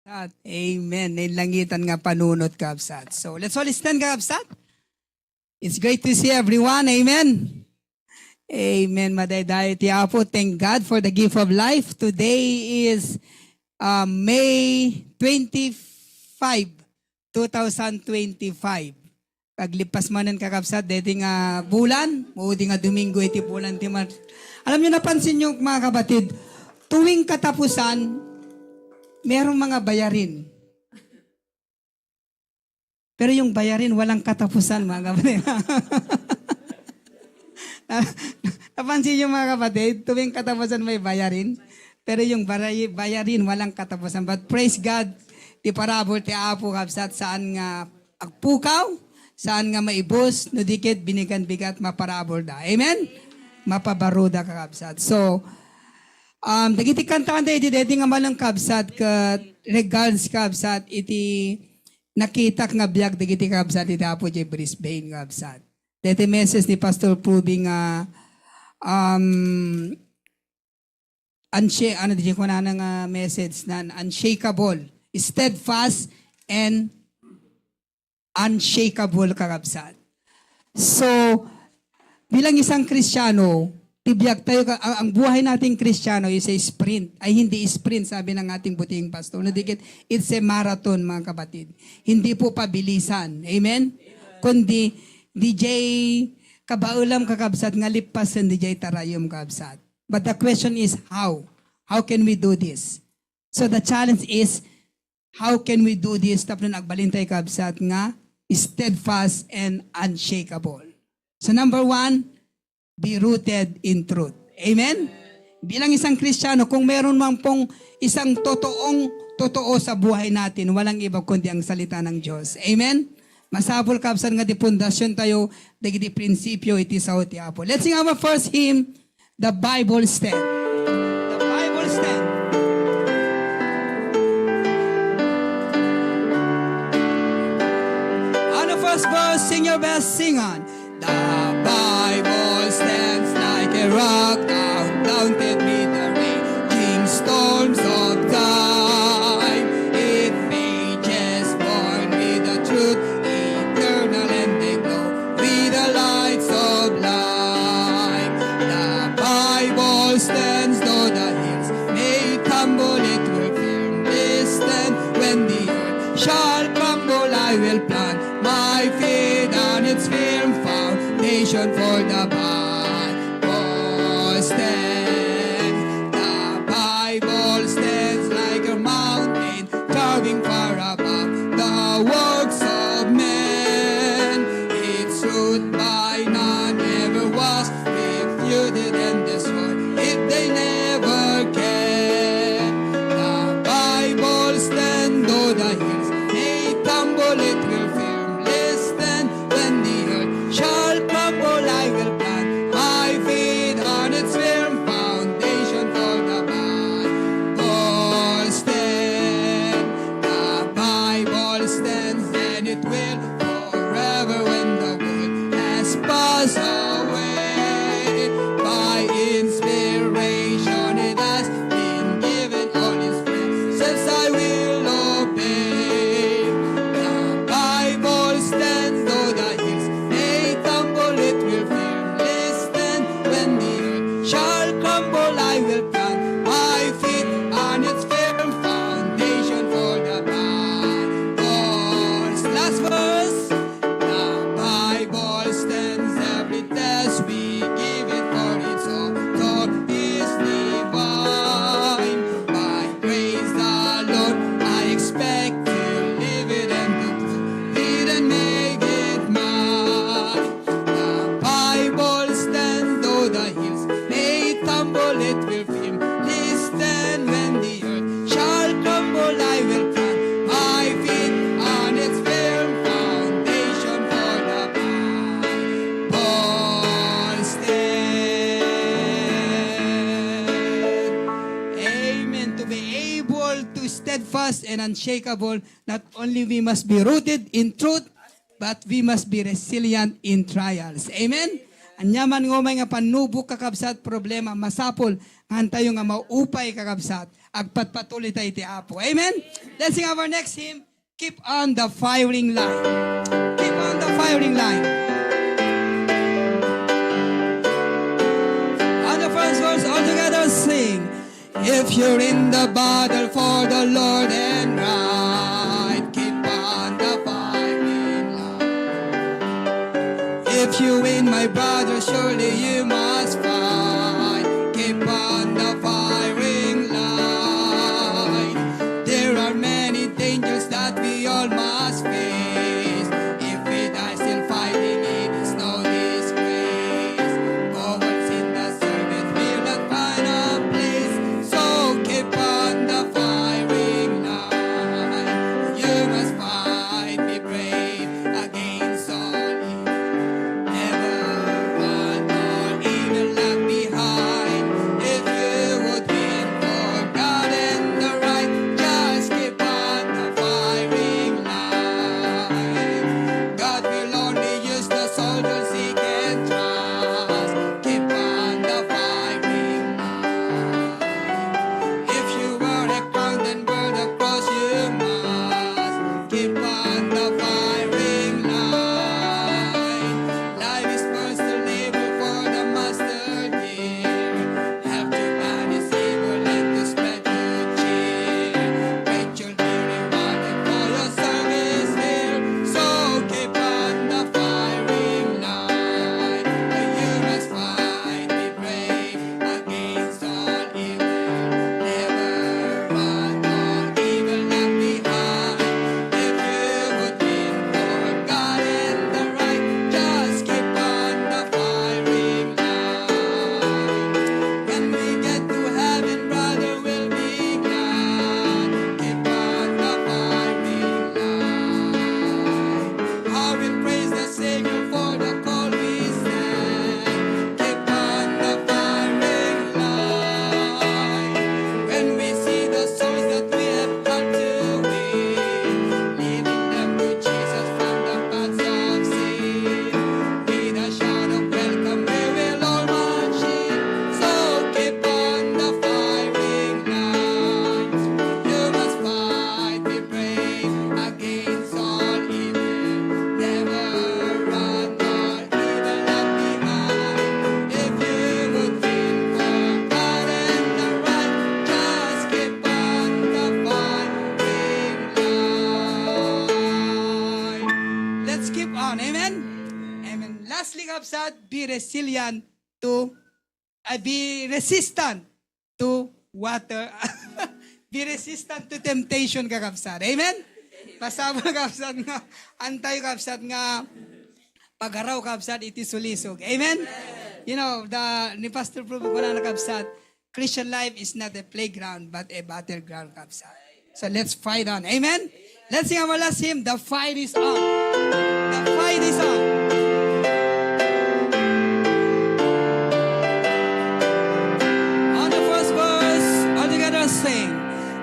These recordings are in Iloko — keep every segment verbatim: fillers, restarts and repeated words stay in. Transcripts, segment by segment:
Amen. Nainlangitan nga panunot, kakabsat. So, let's all stand, kakabsat. It's great to see everyone. Amen. Amen. Madaydayaw ti Apo. Thank God for the gift of life. Today is, uh, May twenty-five, two thousand twenty-five. Aglippas manen, kakabsat, deti nga bulan, maudi nga Domingo iti bulan ti Mar-, Alam niyo, napansin niyo, mga kapatid, tuwing katapusan, merong mga bayarin. Pero yung bayarin, walang katapusan, mga kapatid. Na-, napansin niyo, mga kapatid, tuwing katapusan may bayarin. Pero yung baray-, bayarin, walang katapusan. But praise God, ti parabur ti Apo, kabsat, saan nga agpukaw, saan nga maibus, no di ket binigan bigat, maparabur da. Amen? Mapabaro da, kakabsat. So, um, dagiti kanta, kanta iti deti nga malang, kabsat, ket regards, kabsat, iti nakitak nga biag dagiti kabsat iti Apo diay Brisbane, kabsat. Deti message ni Pastor Pruby nga, um, unsha-, ano, di kunana nga message na unshakable, steadfast, and unshakable, kakabsat. So, bilang isang Kristiyano, ti biag tayo ka, ang, ang buhay nating Kristiyano is a sprint. Ay, hindi sprint, sabi ng ating buting pastor. No, di ket, it's a marathon, mga kapatid. Hindi po pabilisan. Amen? Kundi, D J, kabaelam, kakabsat, nga lippasen D J tarayom, kakabsat. But the question is, how? How can we do this? So the challenge is, how can we do this? Tapno agbalin tayo, kabsat, nga steadfast and unshakable. So number one, be rooted in truth. Amen? Bilang isang Kristiyano, kung meron man pong isang totoong totoo sa buhay natin, walang iba kundi ang salita ng Diyos. Amen? Masapul, kabsat, nga ti pundasyon tayo dagiti prinsipyo iti sao ti Apo. Let's sing our first hymn, The Bible Stand. The Bible Stand. On the first verse, sing your best, sing on. The Bible stands like a rock, undaunted 'mid the raging storms of time. Its pages born with the truth eternal, and they glow with the lights of life. The Bible stands, though the hills may tumble, it will firmly stand. When the earth shall crumble, I will plant my feet on its firm foundation, for the Bible stands. The Bible stands like a mountain, towering far above the works of men. Its truth by none ever was refuted, and destroy it they never can. The Bible stand, though the hills may tumble, it will firmly stand. When the earth shall crumble, I will plant my feet on its firm foundation, for the Bible stand. The Bible stands, and it will forever. When the world has passed away, by inspiration it has been given, all its precepts I will obey. The Bible stands, though the hills may tumble, it will firmly stand. When the earth shall crumble, I will plant my feet on its firm foundation, for the Bible's last verse. The Bible stands every test we give it, for its author is divine. By grace alone, I expect to live it and to prove it and make it mine. The Bible stands, though the hills may tumble, it will firmly stand. When the earth shall crumble, I will plant my feet on its firm foundation, for the Bible stands. Amen. To be able to steadfast and unshakable, not only we must be rooted in truth, but we must be resilient in trials. Amen? Ania man nga umay nga pannubok, kakabsat, problema, masapul nga antayo nga maupay, kakabsat. Agpatpatuloy tayo iti Apo. Amen? Let's sing our next hymn, Keep on the Firing Line. Keep on the Firing Line. On the first verse, all together sing. If you're in the battle for the Lord and right, keep on the firing line. If you win, my brother, surely you must fight. Keep on the firing line. There are many dangers that we all must face. If we die still fighting, it is no disgrace. Cowards in the service will not find a place. So keep on the firing line. You must fight, be brave against all evil. Never run nor even lag behind. If you would win for God and the right, just keep on the firing line. God will only use the soldiers he can trust. Keep on the firing line. If you were a crown, then wear the cross you must. Keep on the firing line. Life is but a labor for the master here. Help to banish evil and to spread good cheer. Great you'll be rewarded for your service here. So keep on the firing line. You must fight, be brave against all evil. Never run nor even lag behind. If you would win for God and the right, just keep on the firing line. When we get to heaven, brother, we'll be glad. Keep on the firing line. I will praise the Savior for the call we stand. Keep on the firing line. When we see the souls that we have got to win, leading them to Jesus from the paths of sin. With a shout of welcome, we will all march in. So keep on the firing line. You must fight, be brave against all evil. Never run nor even lag behind. If you would win for God and the right, just keep on the firing line. Let's keep on. Amen? Amen. Lastly, kabsat, be resilient to, uh, be resistant to water. Be resistant to temptation, kakabsat. Amen? Pasabol, kabsat, nga antayo, kabsat, nga pagaraw, kabsat, iti sulisog. Amen? You know, the, ni Pastor Pro, kuna na, kabsat, Christian life is not a playground, but a battleground, kabsat. So let's fight on. Amen? Let's sing our last hymn, The Fight Is On. The Fight Is On. On the first verse, all together sing.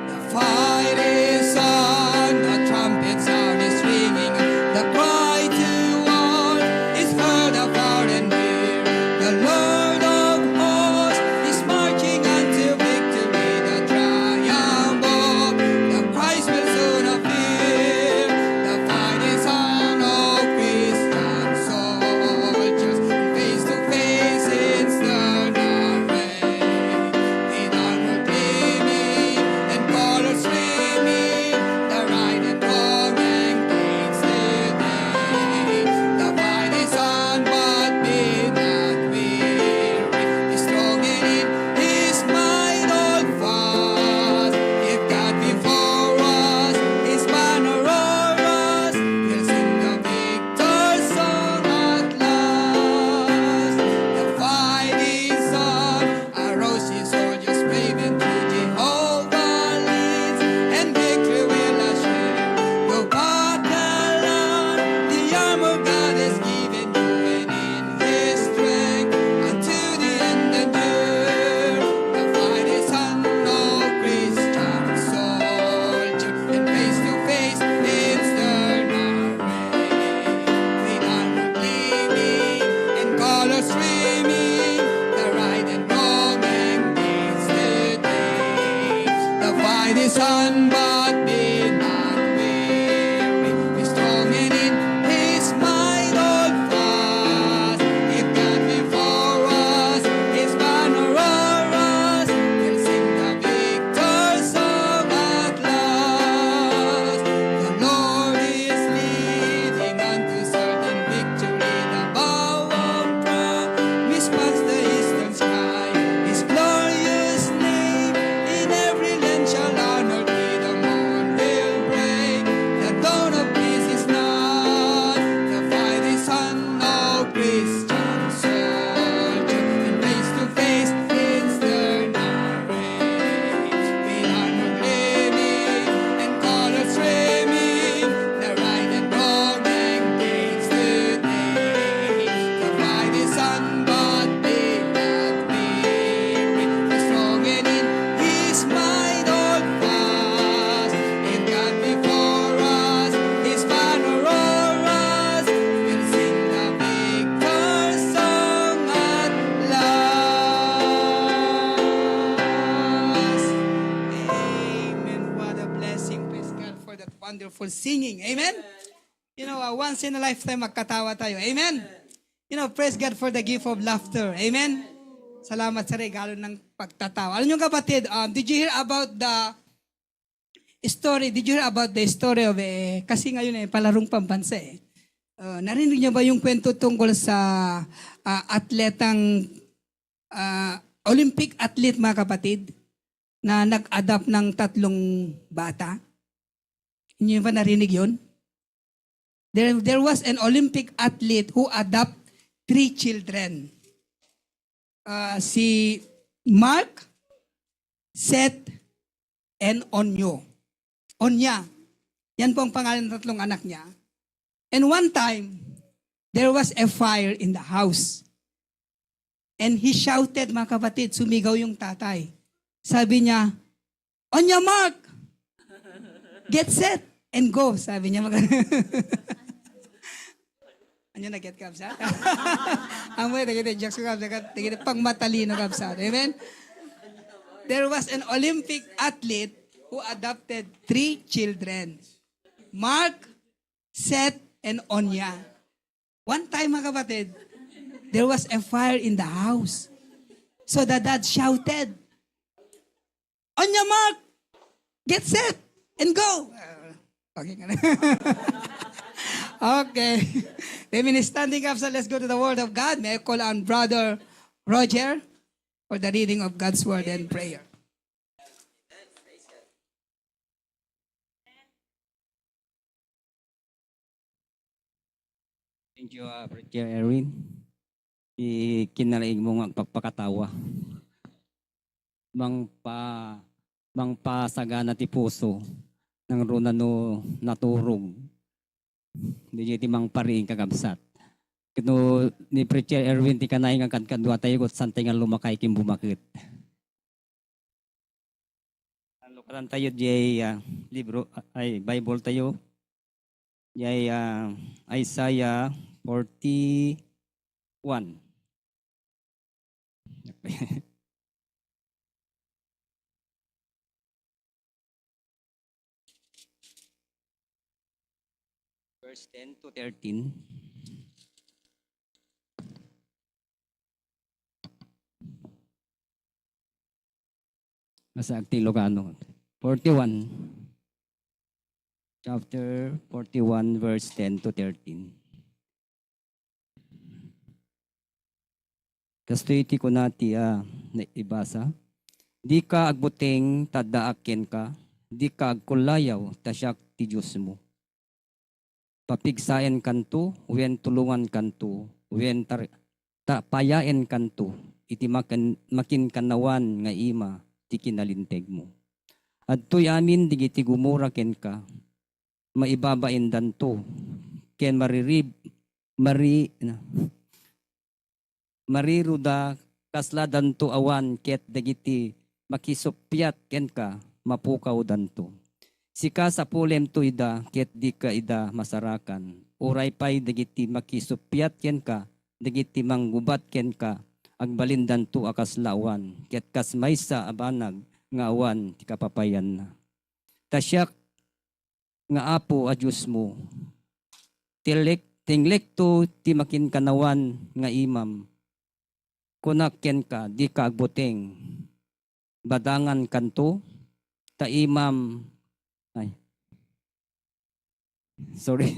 The fight is on, the trumpet sound is ringing, the cry to war is heard afar and near. The Lord of hosts is marching unto victory, the triumph of the Christ will soon appear. The fight is on, O Christian, The sun, but be not weary. Be strong and in his might hold fast. If God be for us, his banner o'er us, we'll sing the victor's song at last. The Lord is leading unto certain victory. The bow of promise spans the eastern sky. His glorious name in every land shall honor be. The morn will break, the dawn of peace is nigh. The fight is on, O Christian soldier, and face to face in stern array. With armor gleaming and colors streaming, the right and wrong engage today. The fight is on, but be not weary. Be strong and in his might hold fast. If God be for us, his banner o'er us, we'll sing the victor's song at last. Amen. What a blessing. Praise God for that wonderful singing. Amen. You know, uh, once in a lifetime, magkatawa tayo. Amen. You know, praise God for the gift of laughter. Amen. Salamat sa regalo ng pagtatawa. Alam niyo, kapatid, um, did you hear about the story? Did you hear about the story of, eh, kasi ngayon, eh, palarong pambansa, eh. Uh, narinig niyo ba yung kwento tungkol sa, ah, atletang, ah, Olympic athlete, mga kapatid, na nag-adopt ng tatlong bata? Inyo ba narinig yun? There, there was an Olympic athlete who adopt three children. Ah, si Mark, Seth, and Onyo. Onya. Yan po ang pangalan ng tatlong anak niya. And one time, there was a fire in the house. And he shouted, mga kapatid, sumigaw yung tatay. Sabi niya, "On your mark! Get set! And go!" Sabi niya. Mag- Ano na, get, kabsat? Ang mga dagiti jokes ko, kabsat, dagiti pangmatalino, kabsat. Amen? There was an Olympic athlete who adopted three children. Mark, Seth, and Onya. One time, mga kapatid, there was a fire in the house. So the dad shouted, "On your mark, get set, and go!" Uh, okay ka na. Okay. Let me standing up, so let's go to the Word of God. May I call on Brother Roger for the reading of God's Word and prayer. Thank you, ah, Preacher Erwin. Ti kinalaing mo nga agpakpakatawa. Mangpa-, mangpasagana ti puso, nangruna no naturog. Diay ti mangpariing, kakabsat. Ket no ni Preacher Erwin ti kanay nga kadkadua tayo, ket saan tayo nga lumakay ken bumaket. Lukatan tayo diay, ah, libro, ay, Bible tayo. Diay, ah, Isaiah forty-one. Verse ten to thirteen. Basaak ti Ilocano. Forty-one. Chapter forty-one, verse ten to thirteen. Kastoy ti kuna ti, ah, naibasa, "Dika agbuteng ta addaak kenka, dika agkullayaw ta siak ti Diosmo. Papigsaenkanto, wen tulongankanto, wen tar-, ta payaenkanto iti makin-, makinkanawan nga ima ti kinalintegmo. Adtoy amin dagiti gumura kenka, maibabaindanto, ken maririb-, mari-, na, mariruda, kasladanto awan ket dagiti makisuppiat kenka, mapukawdanto. Sika, sapulemto ida ket dika ida masarakan. Uray pay dagiti makisuppiat kenka, dagiti manggubat kenka, agbalindanto a kasla awan, ket kas maysa a banag nga awan ti kapapayanna." ta siak nga Apo a Diosmo. Tinlek-, tinglekto ti makinkanawan nga imam. Kunak kenka, dika agbuteng. Badangan kanto, ta imam, ay. Sorry.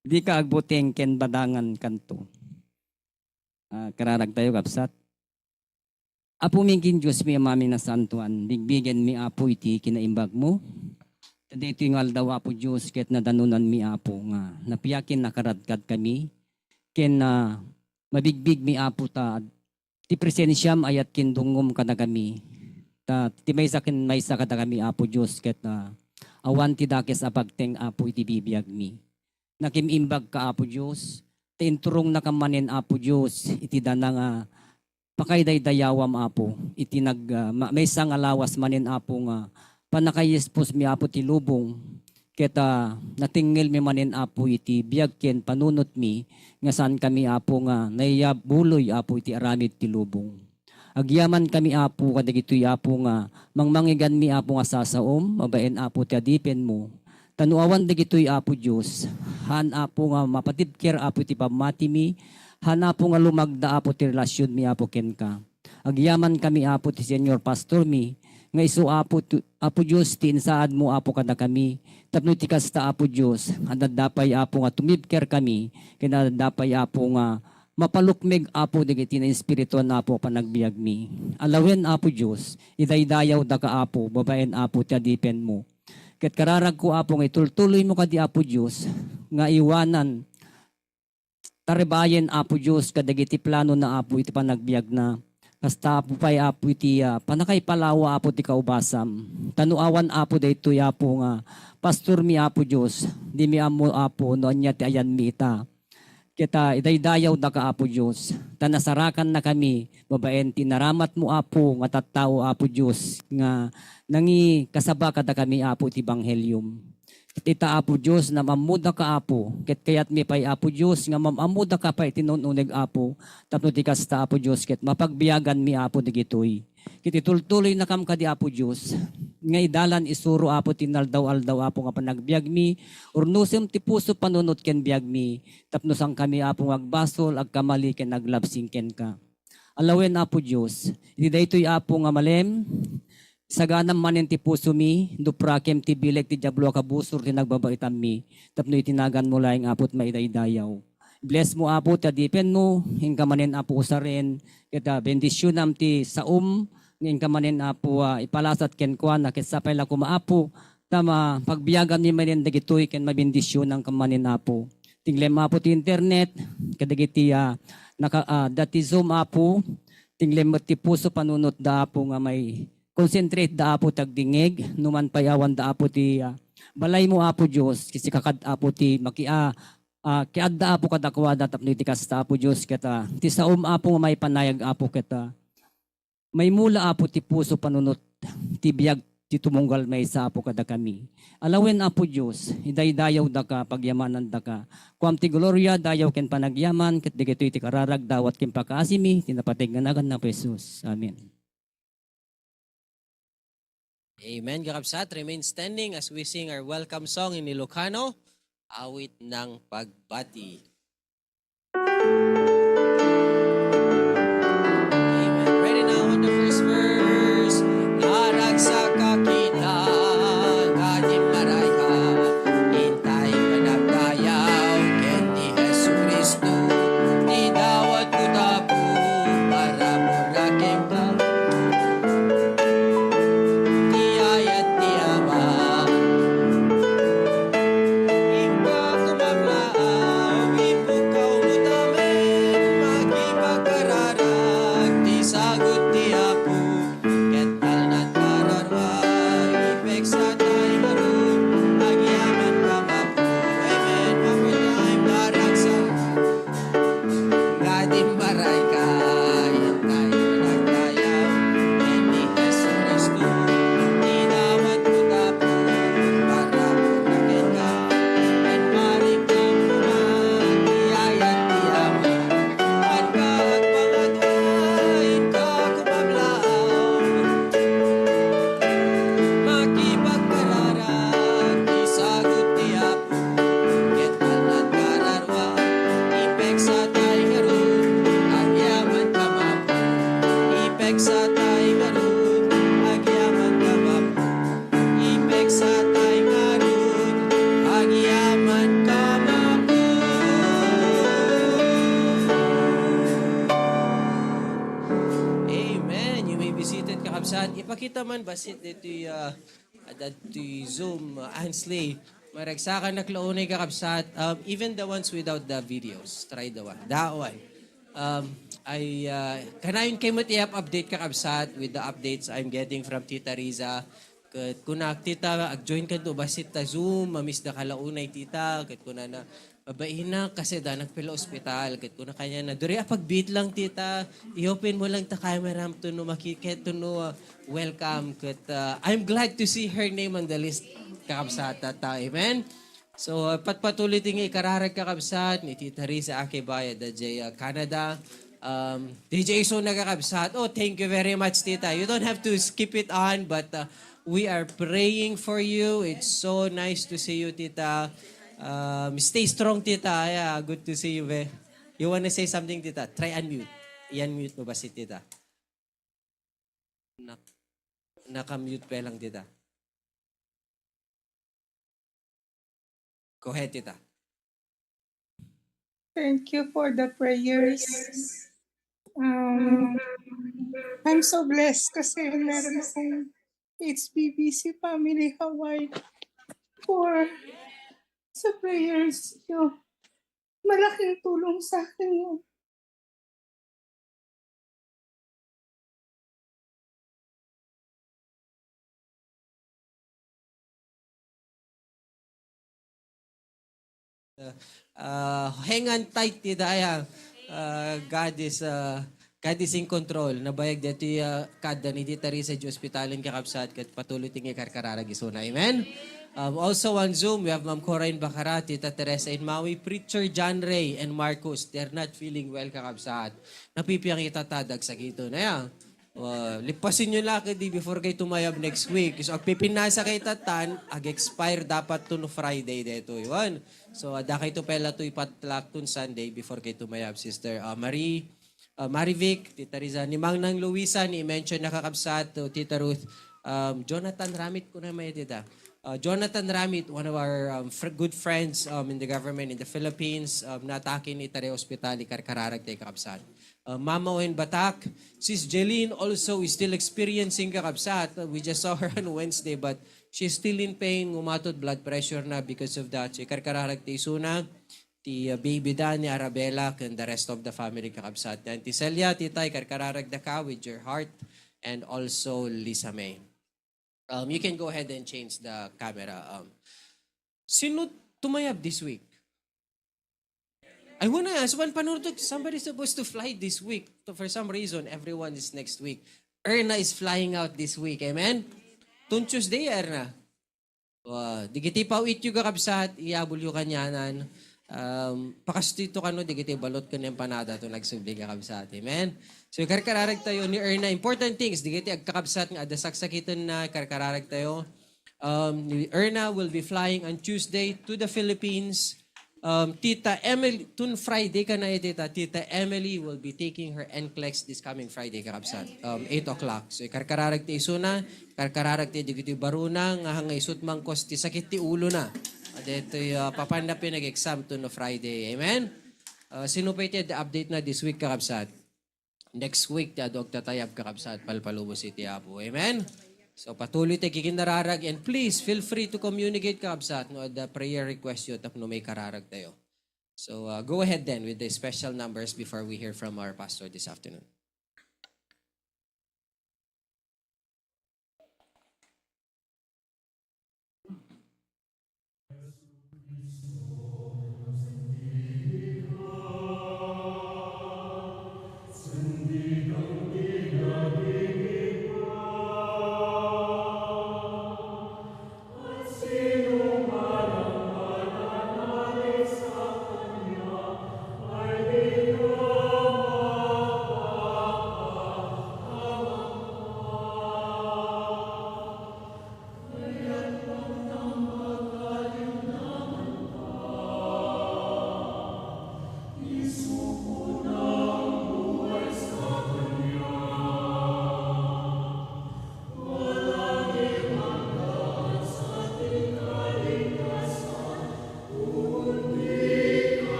Dika agbuteng ken badangan kanto. Ah, kararag tayo, kabsat. Apomi ken Diosmi, Amami nasantoan, bigbigenmi, Apo, iti kinaimbagmo. Ta daytoy nga aldaw, Apo Dios, ket nadanonanmi, Apo, nga napiaken nakaradkadkami, ken, ah, mabigbigmi, Apo, ta ti presensiam ayat ken dungngom kadakami. Ta ti maysa ken maysa kadakami, Apo Dios, ket, ah, awan ti dakes a pagteng, Apo, iti bibiagmi. Nakim-imbagka, Apo Dios, ta inturongnakam manen, Apo Dios, iti dana nga pakaidaydayawam, Apo, iti nag-, ah, ma-, maysa nga lawas manen, Apo, nga pannakaiesposmi, Apo, ti lubong. Ket, ah, natengngelmi manen, Apo, iti biag ken panunotmi nga saankami, Apo, nga naiyabuloy, Apo, iti aramid ti lubong. Agyamankami, Apo, kadagitoy, Apo, nga mangmangiganmi, Apo, nga sasaom, babaen, Apo, ti adipenmo. Ta no awan dagitoy, Apo Dios, haan, Apo, nga mapatibker, Apo, ti pammatimi, haan, Apo, nga lumagda, Apo, ti relasionmi, Apo, kenka. Agyamankami, Apo, ti senior pastormi, nga isu, Apo, tu-, Apo Dios, ti insaadmo, Apo, kadakami. Tapno ti kasta, Apo Dios, adda pay, Apo, nga tumibkerkami, ken adda pay, Apo, nga mapalukmeg, Apo, dagiti naespirituan, Apo, a panagbiagmi. Alawen, Apo Dios, idaydayawdaka, Apo, babaen, Apo, ti adipenmo. Ket kararagko, Apo, nga itultuloymo kadi, Apo Dios, nga iwanan, tarebayen, Apo Dios, kadagiti planona, Apo, iti panagbiagna. Kasta, Apo, pay, Apo, iti, ah, pannakaipalawa, Apo, ti kaubasam. Ta no awan, Apo, daytoy, Apo, nga pastormi, Apo Dios, dimi ammo, Apo, no ania ti ayanmi ita. Ket, ah, idaydayawdaka, Apo Dios, ta nasarakannakami babaen ti inaramatmo, Apo, nga tattao, Apo Dios, nga nangikasaba kadakami, Apo, iti ebanghelio. Ket ita, Apo Dios, naam-ammodaka, Apo, ket kayatmi pay, Apo Dios, nga maam-ammodaka pay iti nun-uneg, Apo, tapno ti kasta, Apo Dios, ket mapagbiaganmi, Apo, dagitoy. Ket itultuloynakam kadi, Apo Dios, nga idalan isuro, Apo, ti inaldaw-aldaw, Apo, nga panagbiagmi, urnosem ti puso, panunot ken biagmi, tapno saankami, Apo, nga agbasol, agkamali, ken aglabsing kenka. Alawen, Apo Dios, iti daytoy, Apo, nga malem, saganam manen ti pusomi, duprakem ti bileg ti Diablo a kabusor ti nagbabaitammi, tapno iti naganmo laeng, Apo, ti maidaydayaw. Bless mo, Apo, ti adipenmo, inka manen, Apo, usaren, ket, ah, bendisionam ti saom, nga inka manen, Apo, ah, ipalasat kenkuana, ket sapay la koma, Apo, ta mapagbiaganmi manen dagitoy ken mabendisionanka manen, Apo. Tinglem, Apo, ti internet, kadagiti, ah, naka-, ah, dati Zoom, Apo, tinglem met ti puso panunotda, Apo, nga mai-concentrate da, Apo, ti agdingngeg, numan pay awan da, Apo, ti, ah, balaymo, Apo Dios, ket sika kad, Apo, ti maki-, ah, ah, kiadda, Apo, kadakuada tapno iti kasta, Apo Dios, ket, ah, ti saom, Apo, nga maipanayag, Apo, ket, ah, maimula, Apo, ti puso panunot ti biag ti tumunggal maysa, Apo, kadakami. Alawen, Apo Dios, idaydayawdaka, pagyamanandaka. Kuam ti gloria, dayaw ken panagyaman, ket dagitoy ti kararag, dawat ken pakaasimi, ti napateg nga nagan Apo Jesus. Amen. Amen, kakabsat. Remain standing as we sing our welcome song in Ilocano, Awit ng Pagbati. Amen. Ready now on the first verse. Naragsak a kita, ngadi marayha, intay panagdayaw ken ni Jesu-Cristo, ti dawat ko tapu, para purakem ka. Ti ayat ti Ama, inka kumarnaaw. Kita man bassit ditoy, ah, ditoy Zoom, ah, Ansley. Maragsakanak la unay, kakabsat. Um, even the ones without the videos, try the one. That one. Um, I, ah, kanayon kayo met i-update, kakabsat, with the updates I'm getting from Tita Riza. Ket kunak, Tita, ag-join kanto bassit ta Zoom, mamiss daka la unay, Tita. Ket kunana, Mabainak, kasi addanak pay la ospital. Ket kuna kaniana, "Duri a pagbiit lang, Tita. I-open mo lang ta camera to no maki-, ket to no, uh, welcome." Ket, uh, I'm glad to see her name on the list, kakabsat, Tata. Amen? So, uh, patpatuloy ti nga ikararag, kakabsat, ni Tita Risa Akebay, adda jay, uh, Canada. Um, D J Sona, kakabsat. Oh, thank you very much, Tita. You don't have to skip it on, but, uh, we are praying for you. It's so nice to see you, Tita. Um, stay strong, Tita. Yeah, good to see you, be. You wanna say something, Tita? Try unmute. I-unmute mo ba si Tita? Nak-, naka-mute pa lang, Tita. Go ahead, Tita. Thank you for the prayers. Um, I'm so blessed kasi meron akong H B B C Family Hawaii for sa prayers niyo. Malaking tulong sa akin yun. Uh, hang on tight, Tita, aya. Uh, God is, uh, God is in control. Nabayag ditoy, uh, kada ni Tita Risa, di ospitalen, kakabsat, ket patuloy ti nga ikarkararag isuna. Amen? Um, also on Zoom, we have Ma'am Coraine Bacara, Tita Teresa Inmawi, Preacher John Ray, and Marcos. They're not feeling well, kakabsat. Napipiang itata, dagsagito na ya. Uh, lipasin nyo la kadi before kayo tumayab next week. So, agpipinasa kayo tatan, ag-expire dapat to no Friday detoy. One. So, adda kayo to pala to ipatlak to Sunday before kayo tumayab, Sister, uh, Marie, uh, Marivic, Tita Riza, ni Mangnang Luisa, ni mention na kakabsat, to Tita Ruth, um, Jonathan Ramit ko na may, Tita. Uh, Jonathan Ramit, one of our, um, fr-, good friends, um, in the government in the Philippines, um, natake ni ita ditoy ospital, ikarkararag tayo, kakabsat. Uh, Mama Owen Batak, Sis Jeline also is still experiencing, kakabsat. Uh, we just saw her on Wednesday, but she's still in pain. Umatot blood pressure na because of that. So, ikarkararag tayo isuna, ti, uh, baby da ni Arabella, and the rest of the family, kakabsat. And ti Celia, Tita, ikarkararag da ka with your heart, and also Lisa May. Um, you can go ahead and change the camera. Um, sino tumayab this week? I wanna ask, one panurtog, somebody's supposed to fly this week. So for some reason, everyone is next week. Erna is flying out this week. Amen? Tun Tuesday, Erna. Wa, digiti paw-ityo, kakabsat, iyabulyo kanianan. Um, pakastoy to kano, digiti balot ken empanada to nagsubli, kakabsat. Amen? So, ikarkararag tayo ni Erna. Important things, digiti agkakabsat nga adda saksakiten na, ikarkararag tayo. Um, ni Erna will be flying on Tuesday to the Philippines. Um, Tita Emily, tun Friday ka na, eh, Tita. Tita Emily will be taking her NCLEX this coming Friday, kakabsat. Um, eight o'clock. So, ikarkararag ti isuna, ikarkararag ti digiti baruna, nga hangay isut mangkos ti sakit ti ulo na. Detoy, uh, papanna pinag-exam to no Friday. Amen? Uh, sino pa iti update na this week, kakabsat? Next week, ti adu agtatayab, kakabsat, palpalubos iti Apo. Amen? So, patuloy tayo kikinararag, and please feel free to communicate, kakabsat, no, the prayer request yo tapno maikararag tayo. So, uh, go ahead then with the special numbers before we hear from our pastor this afternoon.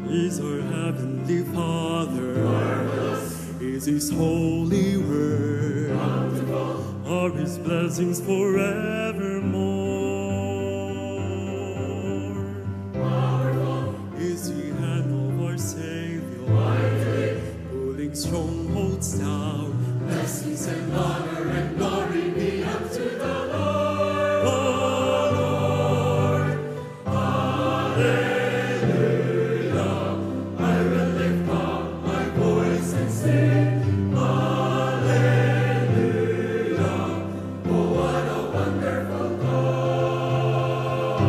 Is our Heavenly Father. Is His holy word. Are His blessings forevermore. Is the hand of our Savior, pulling strongholds down. Blessings and honor and glory be unto the Lord. The Lord. Alleluia. I will lift up my voice and sing. Alleluia. Oh, what a wonderful God.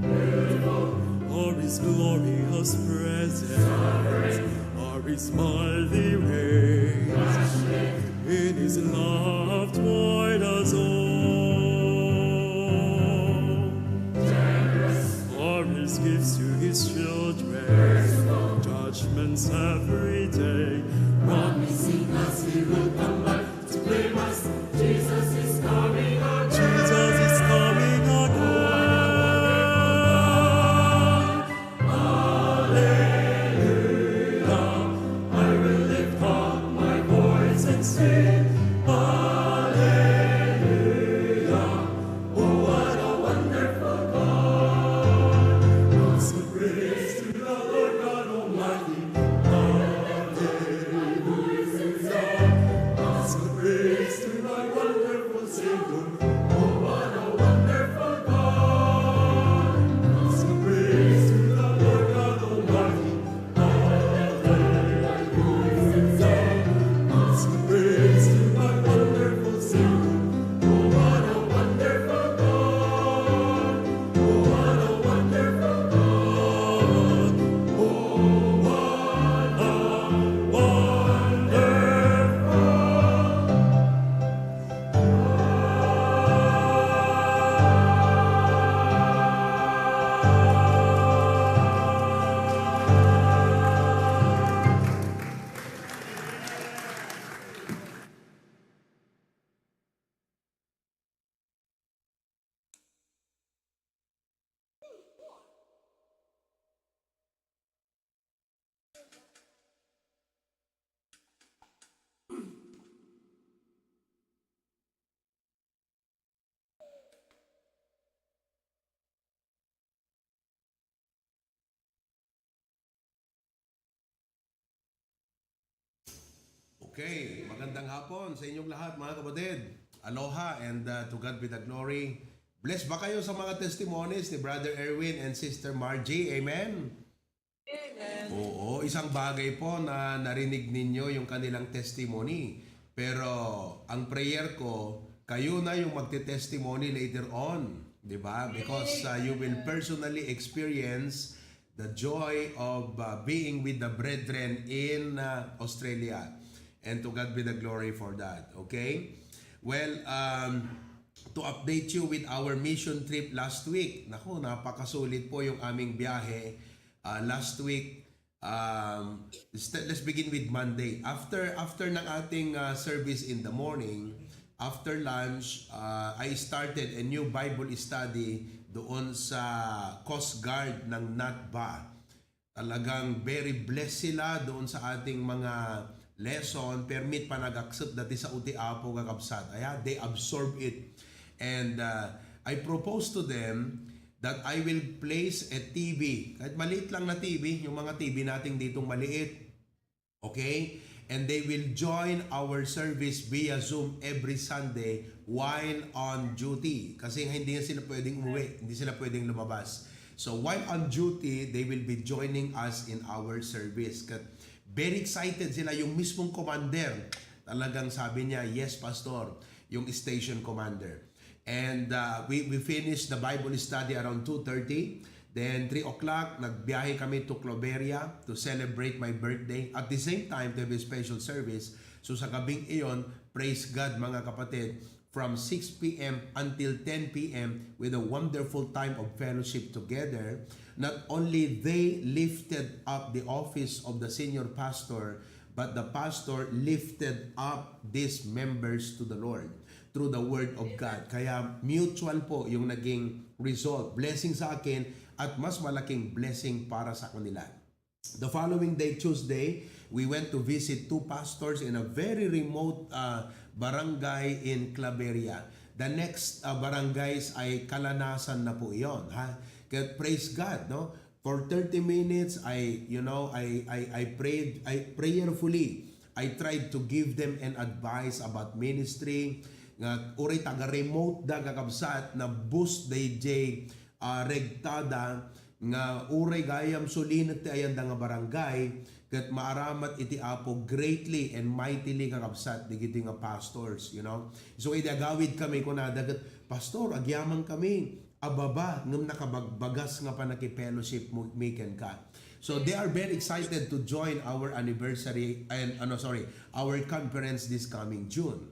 Beautiful. Are His glorious presence. Sovereign. Are His mighty ways. Passionate. In His love toward us all. Generous. Are His gifts to His children. Merciful. Judgments every day. Promising us He will come back to claim us. Jesus is coming again. Jesus is coming again. Alleluia. I will lift up my voice and sing. Alleluia. Oh, what a wonderful God. Sing praise to the Lord God Almighty. Alleluia. Sing praise to my wonderful Savior. Oh, what a wonderful God. Sing praise to the Lord God Almighty. Okay, magandang hapon sa inyong lahat, mga kapatid. Aloha and, uh, to God be the glory. Bless ba kayo sa mga testimonies ni Brother Erwin and Sister Margie? Amen? Amen. Oo, isang bagay po na narinig ninyo yung kanilang testimony. Pero ang prayer ko, kayo na yung magte-testimony later on, di ba? Because, uh, you will personally experience the joy of, uh, being with the brethren in, uh, Australia. And to God be the glory for that. Okay? Well, um, to update you with our mission trip last week. Naku, napakasulit po yung aming biyahe, uh, last week. Um, let's, let's begin with Monday. After, after ng ating, uh, service in the morning, after lunch, uh, I started a new Bible study doon sa Coast Guard ng NATBA. Talagang very blessed sila doon sa ating mga lesson, permit pa nag-accept dati sa U T Apo, kakabsat. Aya, they absorb it. And, uh, I propose to them that I will place a T V. Kahit maliit lang na T V, yung mga T V natin ditong maliit. Okay? And they will join our service via Zoom every Sunday while on duty. Kasi nga hindi na sila pwedeng umuwi, hindi sila pwedeng lumabas. So while on duty, they will be joining us in our service. Kat-, very excited sila, yung mismong commander. Talagang sabi niya, "Yes, Pastor," yung station commander. And, uh, we, we finished the Bible study around two thirty. Then three o'clock, nagbiyahe kami to Cloveria to celebrate my birthday. At the same time, to have a special service. So sa gabing iyon, praise God, mga kapatid, from six p m until ten p m with a wonderful time of fellowship together. Not only they lifted up the office of the senior pastor, but the pastor lifted up these members to the Lord through the word of God. Kaya mutual po yung naging result. Blessing sa akin at mas malaking blessing para sa kanila. The following day, Tuesday, we went to visit two pastors in a very remote, uh, barangay in Claveria. The next, uh, barangays ay Kalanasan na po iyon, ha? Kaya praise God, no? For thirty minutes, I, you know, I, I, I prayed, I prayerfully, I tried to give them an advice about ministry. Nga, uray taga-remote da, kakabsat, na-boost dayjay, ah, regtada, nga uray gayam sulinek ti ayanda nga barangay, ket maaramat iti Apo greatly and mightily, kakabsat, dagiti nga pastors, you know. So, idi agawid kami, kunada ket, "Pastor, agyaman kami." Ababa, ngem nakabagbagas nga pannakifellowship mo, mi kenka. So, they are very excited to join our anniversary and, ano, sorry, our conference this coming June.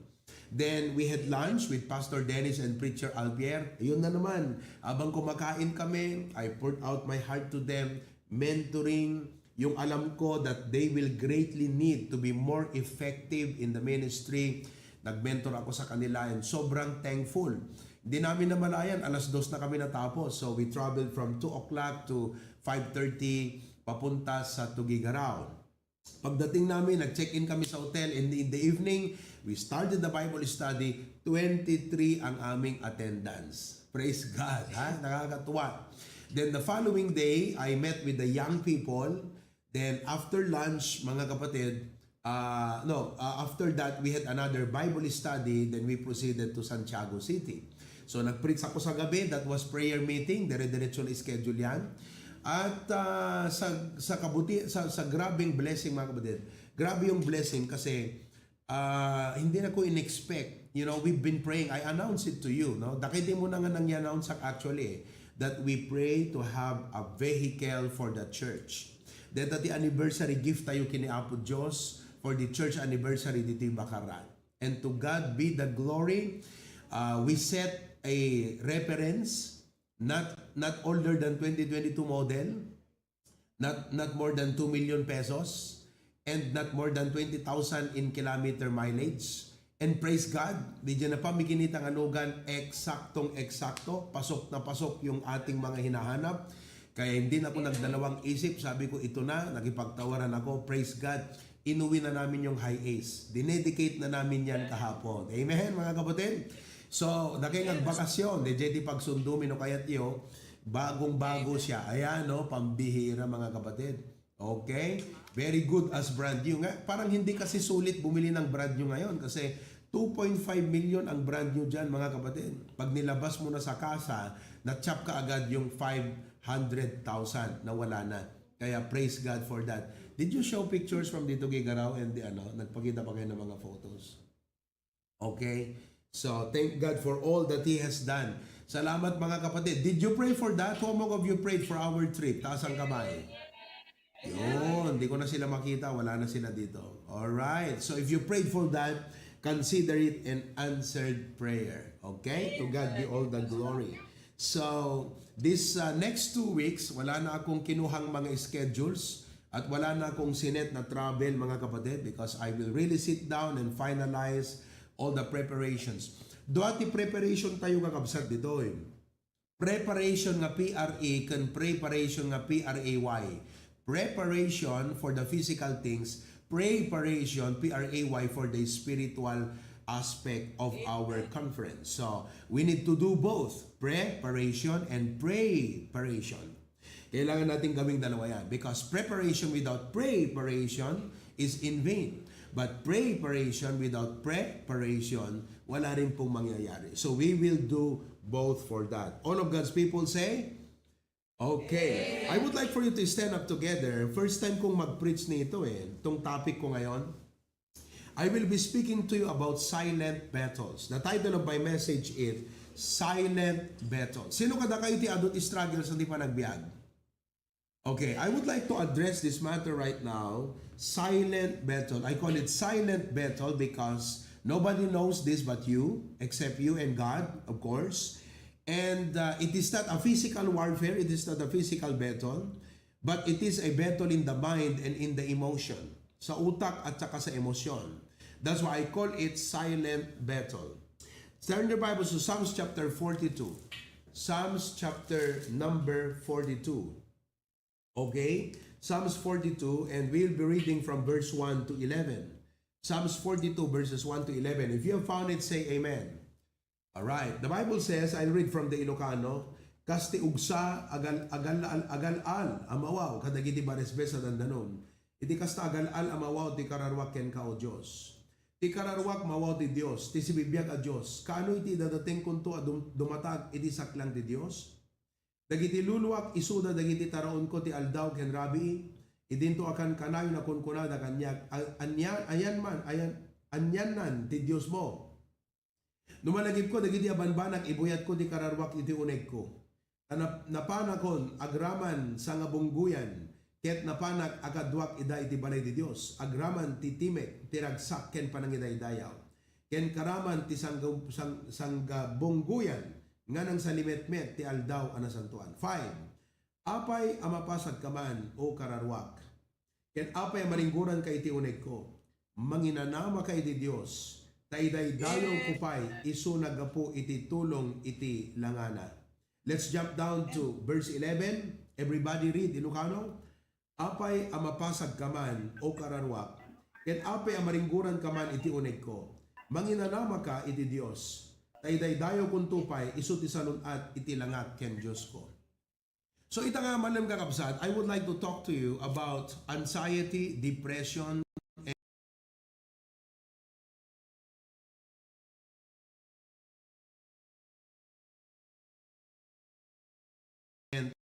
Then, we had lunch with Pastor Dennis and Preacher Alpier. Yun na naman, abang kumakain kami, I poured out my heart to them, mentoring, yung alam ko that they will greatly need to be more effective in the ministry. Nag-mentor ako sa kanila and sobrang thankful. Hindi namin namalayan, alas dos na kami natapos. So we traveled from two o'clock to five thirty papunta sa Tuguegarao. Pagdating namin, nag-check-in kami sa hotel, and in the evening, we started the Bible study. Twenty-three ang aming attendance. Praise God, ha? Nakakatuwa. Then the following day, I met with the young people. Then after lunch, mga kapatid, ah, no, ah, after that, we had another Bible study. Then we proceeded to Santiago City. So nag-preach ako sa gabi. That was prayer meeting. Dire-diretso na schedule yan. At, ah, sa, sa kabuti, sa, sa grabing blessing, mga kapatid. Grabe yung blessing kasi, ah, hindi na ko in-expect. You know, we've been praying. I announced it to you, no? Dakay di mo na nga nang i-announce, actually, eh, that we pray to have a vehicle for the church. Deta ti anniversary gift tayo kini Apo Dios for the church anniversary ditoy Bacarran. And to God be the glory. Uh, we set a reference, not, not older than twenty twenty-two model, not, not more than two million pesos, and not more than twenty thousand in kilometer mileage. And praise God, di dyan na pa, mikinita nga lugan, eksaktong-eksakto, pasok na pasok yung ating mga hinahanap. Kaya hindi na ako nagdalawang isip, sabi ko, "Ito na, nakipagtawaran ako." Praise God, inuwi na namin yung Hiace. Dinedicate na namin yan kahapon. Amen, mga kapatid? So, dakay nga bakasyon, di jay ti pagsundo mi no kayat iyo, bagong-bago siya. Ayan, no, pambihira, mga kapatid. Okay? Very good as brand new. Nga, parang hindi kasi sulit bumili ng brand new ngayon kasi two point five million ang brand new dyan, mga kapatid. Pag nilabas mo na sa kasa, na-chop ka agad yung five hundred thousand na wala na. Kaya praise God for that. Did you show pictures from Dito Gigarao and the ano, nagpakita pa kayo ng mga photos? Okay? So, thank God for all that He has done. Salamat, mga kapatid. Did you pray for that? How many of you prayed for our trip? Taas ang kamay. Yun, hindi ko na sila makita. Wala na sila dito. All right. So, if you prayed for that, consider it an answered prayer. Okay? To God be all the glory. So, this uh, next two weeks, wala na akong kinuhang mga schedules at wala na akong sinet na travel, mga kapatid, because I will really sit down and finalize all the preparations. Dua ti preparation tayo, kakabsat, ditoy. Preparation nga P R E ken preparation nga P R A Y. Preparation for the physical things, preparation, P R A Y, for the spiritual aspect of our conference. So, we need to do both preparation and preparation. Kailangan natin gawing dalawa yan because preparation without preparation is in vain. But preparation without preparation, wala rin pong mangyayari. So we will do both for that. All of God's people say, okay. I would like for you to stand up together. First time kong mag-preach nito eh, itong topic ko ngayon. I will be speaking to you about silent battles. The title of my message is Silent Battle. Sino kadakayo ti adu ti struggle sa di pa nagbiag? Okay, I would like to address this matter right now. Silent battle. I call it silent battle because nobody knows this but you, except you and God, of course. And uh, it is not a physical warfare, it is not a physical battle, but it is a battle in the mind and in the emotion. Sa utak at saka sa emosyon. That's why I call it silent battle. Turn your Bibles to Psalms chapter forty-two. Psalms chapter number forty-two. Okay? Psalms forty-two, and we'll be reading from verse one to eleven. Psalms forty-two, verses one to eleven. If you have found it, say amen. All right. The Bible says, I'll read from the Ilocano, "Kas ti ugsa, agal-, agal-, agal-al a mawaw kadagiti baresbes a dandanom. Iti kasta, agal-al a mawaw ti kararuak kenka, O Dios. Ti kararuak mawaw ti Dios, ti sibibiag a Dios. Kaano iti dadatengkonto a dum-, dumatag iti saklang ti Dios? Dagiti luluak isuda dagiti taraonko ti aldaw ken rabii. Idinto a kankanayon a kunkunada kaniak, a-, ania-, ayan man, ayan, aniannan ti Diosmo. No malagipko dagiti a banbanag, ibuyatko ti kararuak iti unegko. Ta nap-, napanakon agraman sangabunggoyan, ket napanak a kaduak ida iti balay ti Dios, agraman ti timek, ti ragsak ken panangidaydayaw, ken karaman ti sangga-, sang-, sanggabunggoyan nga nangsalimetmet ti aldaw a nasantoan." Five, apay a mapasagka man, O kararuak, ken apay a maringgoranka iti unegko? Manginanamaka iti Dios, ta idaydayawko pay isu naggapu iti tulong iti langana. Let's jump down to verse eleven. Everybody read Ilocano. Apay a mapasagka man, O kararuak, ken apay a maringgoranka man iti unegko? Manginanamaka iti Dios, ta idaydayawkonto pay isu ti salun-at iti langak ken Diosko. So ita nga manen, kakabsat, I would like to talk to you about anxiety, depression, and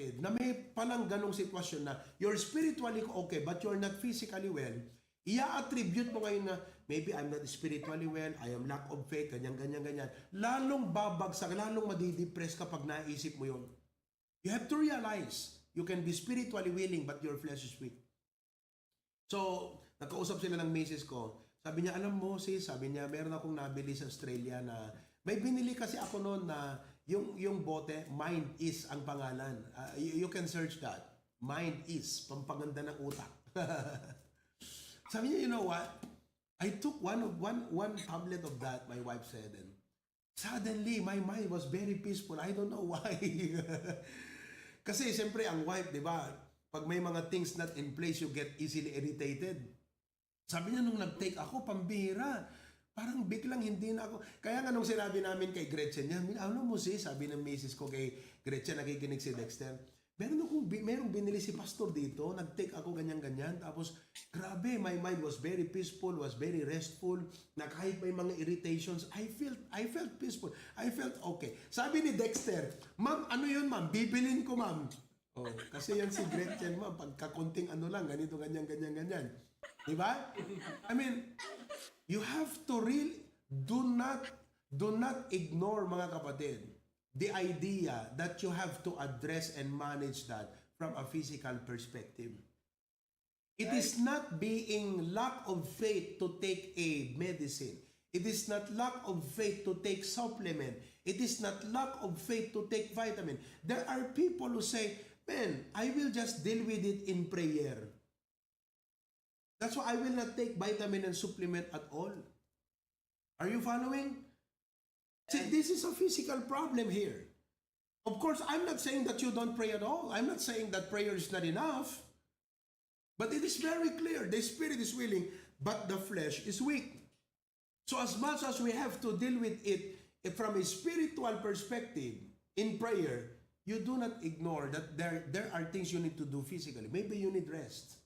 kapatid, na may palang ganong sitwasyon na you're spiritually okay but you're not physically well, i-attribute mo ngayon na, "Maybe I'm not spiritually well, I am lack of faith, ganyan, ganyan, ganyan." Lalong babagsak, lalong madidepress kapag naisip mo yun. You have to realize, you can be spiritually willing but your flesh is weak. So, nagkausap sila ng misis ko. Sabi niya, "Alam mo, sis," sabi niya, "meron akong nabili sa Australia na, may binili kasi ako noon na yung, yung bote, Mind Ease ang pangalan. Ah, you, you can search that. Mind Ease, pampaganda ng utak." Sabi niya, "You know what? I took one of, one, one tablet of that," my wife said, and suddenly, my mind was very peaceful. I don't know why. Kasi siyempre, ang wife, di ba, pag may mga things not in place, you get easily irritated. Sabi niya, "Nung nag-take ako, pambihira. Parang biglang hindi na ako." Kaya nga nung sinabi namin kay Gretchen yan, "Alam mo, sis," sabi ng misis ko kay Gretchen, nakikinig si Dexter, "Meron akong bi-, merong binili si pastor dito, nag-take ako ganyan-ganyan. Tapos, grabe, my mind was very peaceful, was very restful, na kahit may mga irritations, I felt, I felt peaceful, I felt okay." Sabi ni Dexter, "Ma'am, ano yun, ma'am? Bibilin ko, ma'am." Oh, kasi yan si Gretchen, ma'am, pagkakunting ano lang, ganito, ganyan, ganyan, ganyan. Di ba? I mean, you have to really, do not, do not ignore, mga kapatid, the idea that you have to address and manage that from a physical perspective. It is not being lack of faith to take a medicine. It is not lack of faith to take supplement. It is not lack of faith to take vitamin. There are people who say, "Man, I will just deal with it in prayer. That's why I will not take vitamin and supplement at all." Are you following? See, this is a physical problem here. Of course, I'm not saying that you don't pray at all. I'm not saying that prayer is not enough. But it is very clear, the spirit is willing, but the flesh is weak. So as much as we have to deal with it, eh, from a spiritual perspective, in prayer, you do not ignore that there, there are things you need to do physically. Maybe you need rest.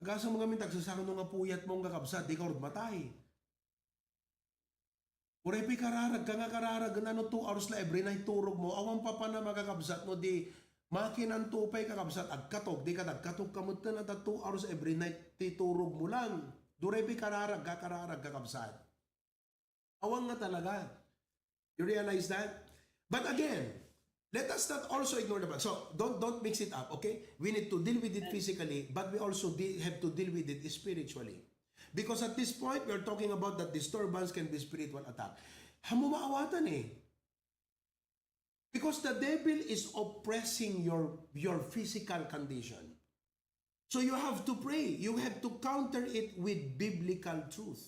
Agasem ngamin, tagsasakano nga puyat mo, kakabsat, di ka rod matay. Uray pay kararag ka nga kararag, ano, two hours la every night turog mo, awan papan a, mga kakabsat, no di makinanto pay, kakabsat, agkatog, di ka agkatog ka met ken ata two hours every night ti turog mo lang. Uray pay kararag ka, kararag, kakabsat. Awan nga talaga. You realize that? But again, let us not also ignore the fact. So, don't, don't mix it up, okay? We need to deal with it physically, but we also de-, have to deal with it spiritually. Because at this point, we are talking about that disturbance can be spiritual attack. Hamu maawatan eh. Because the devil is oppressing your, your physical condition. So you have to pray. You have to counter it with biblical truth.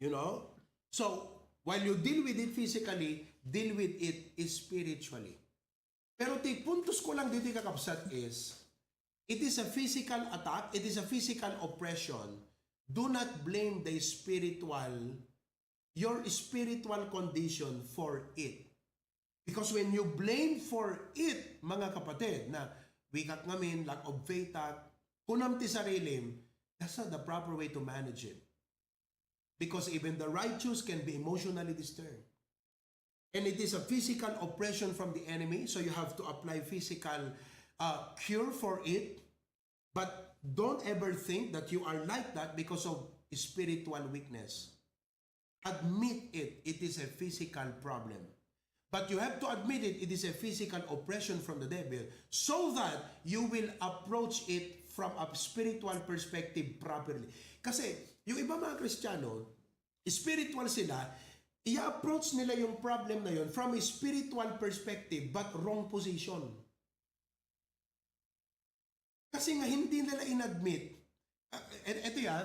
You know? So, while you deal with it physically, deal with it spiritually. Pero ti puntos ko lang dito, kakabsat, is, it is a physical attack, it is a physical oppression. Do not blame the spiritual, your spiritual condition for it. Because when you blame for it, mga kapatid, na weak ak ngamin, lack of faith ak, kunam ti sarilim, that's not the proper way to manage it. Because even the righteous can be emotionally disturbed. And it is a physical oppression from the enemy, so you have to apply physical, uh, cure for it. But don't ever think that you are like that because of spiritual weakness. Admit it, it is a physical problem. But you have to admit it, it is a physical oppression from the devil, so that you will approach it from a spiritual perspective properly. Kasi, yung iba, mga Kristiyano, spiritual sila, i-approach nila yung problem na yun from a spiritual perspective, but wrong position. Kasi nga, hindi nila in-admit. Ah, e-, eto yan.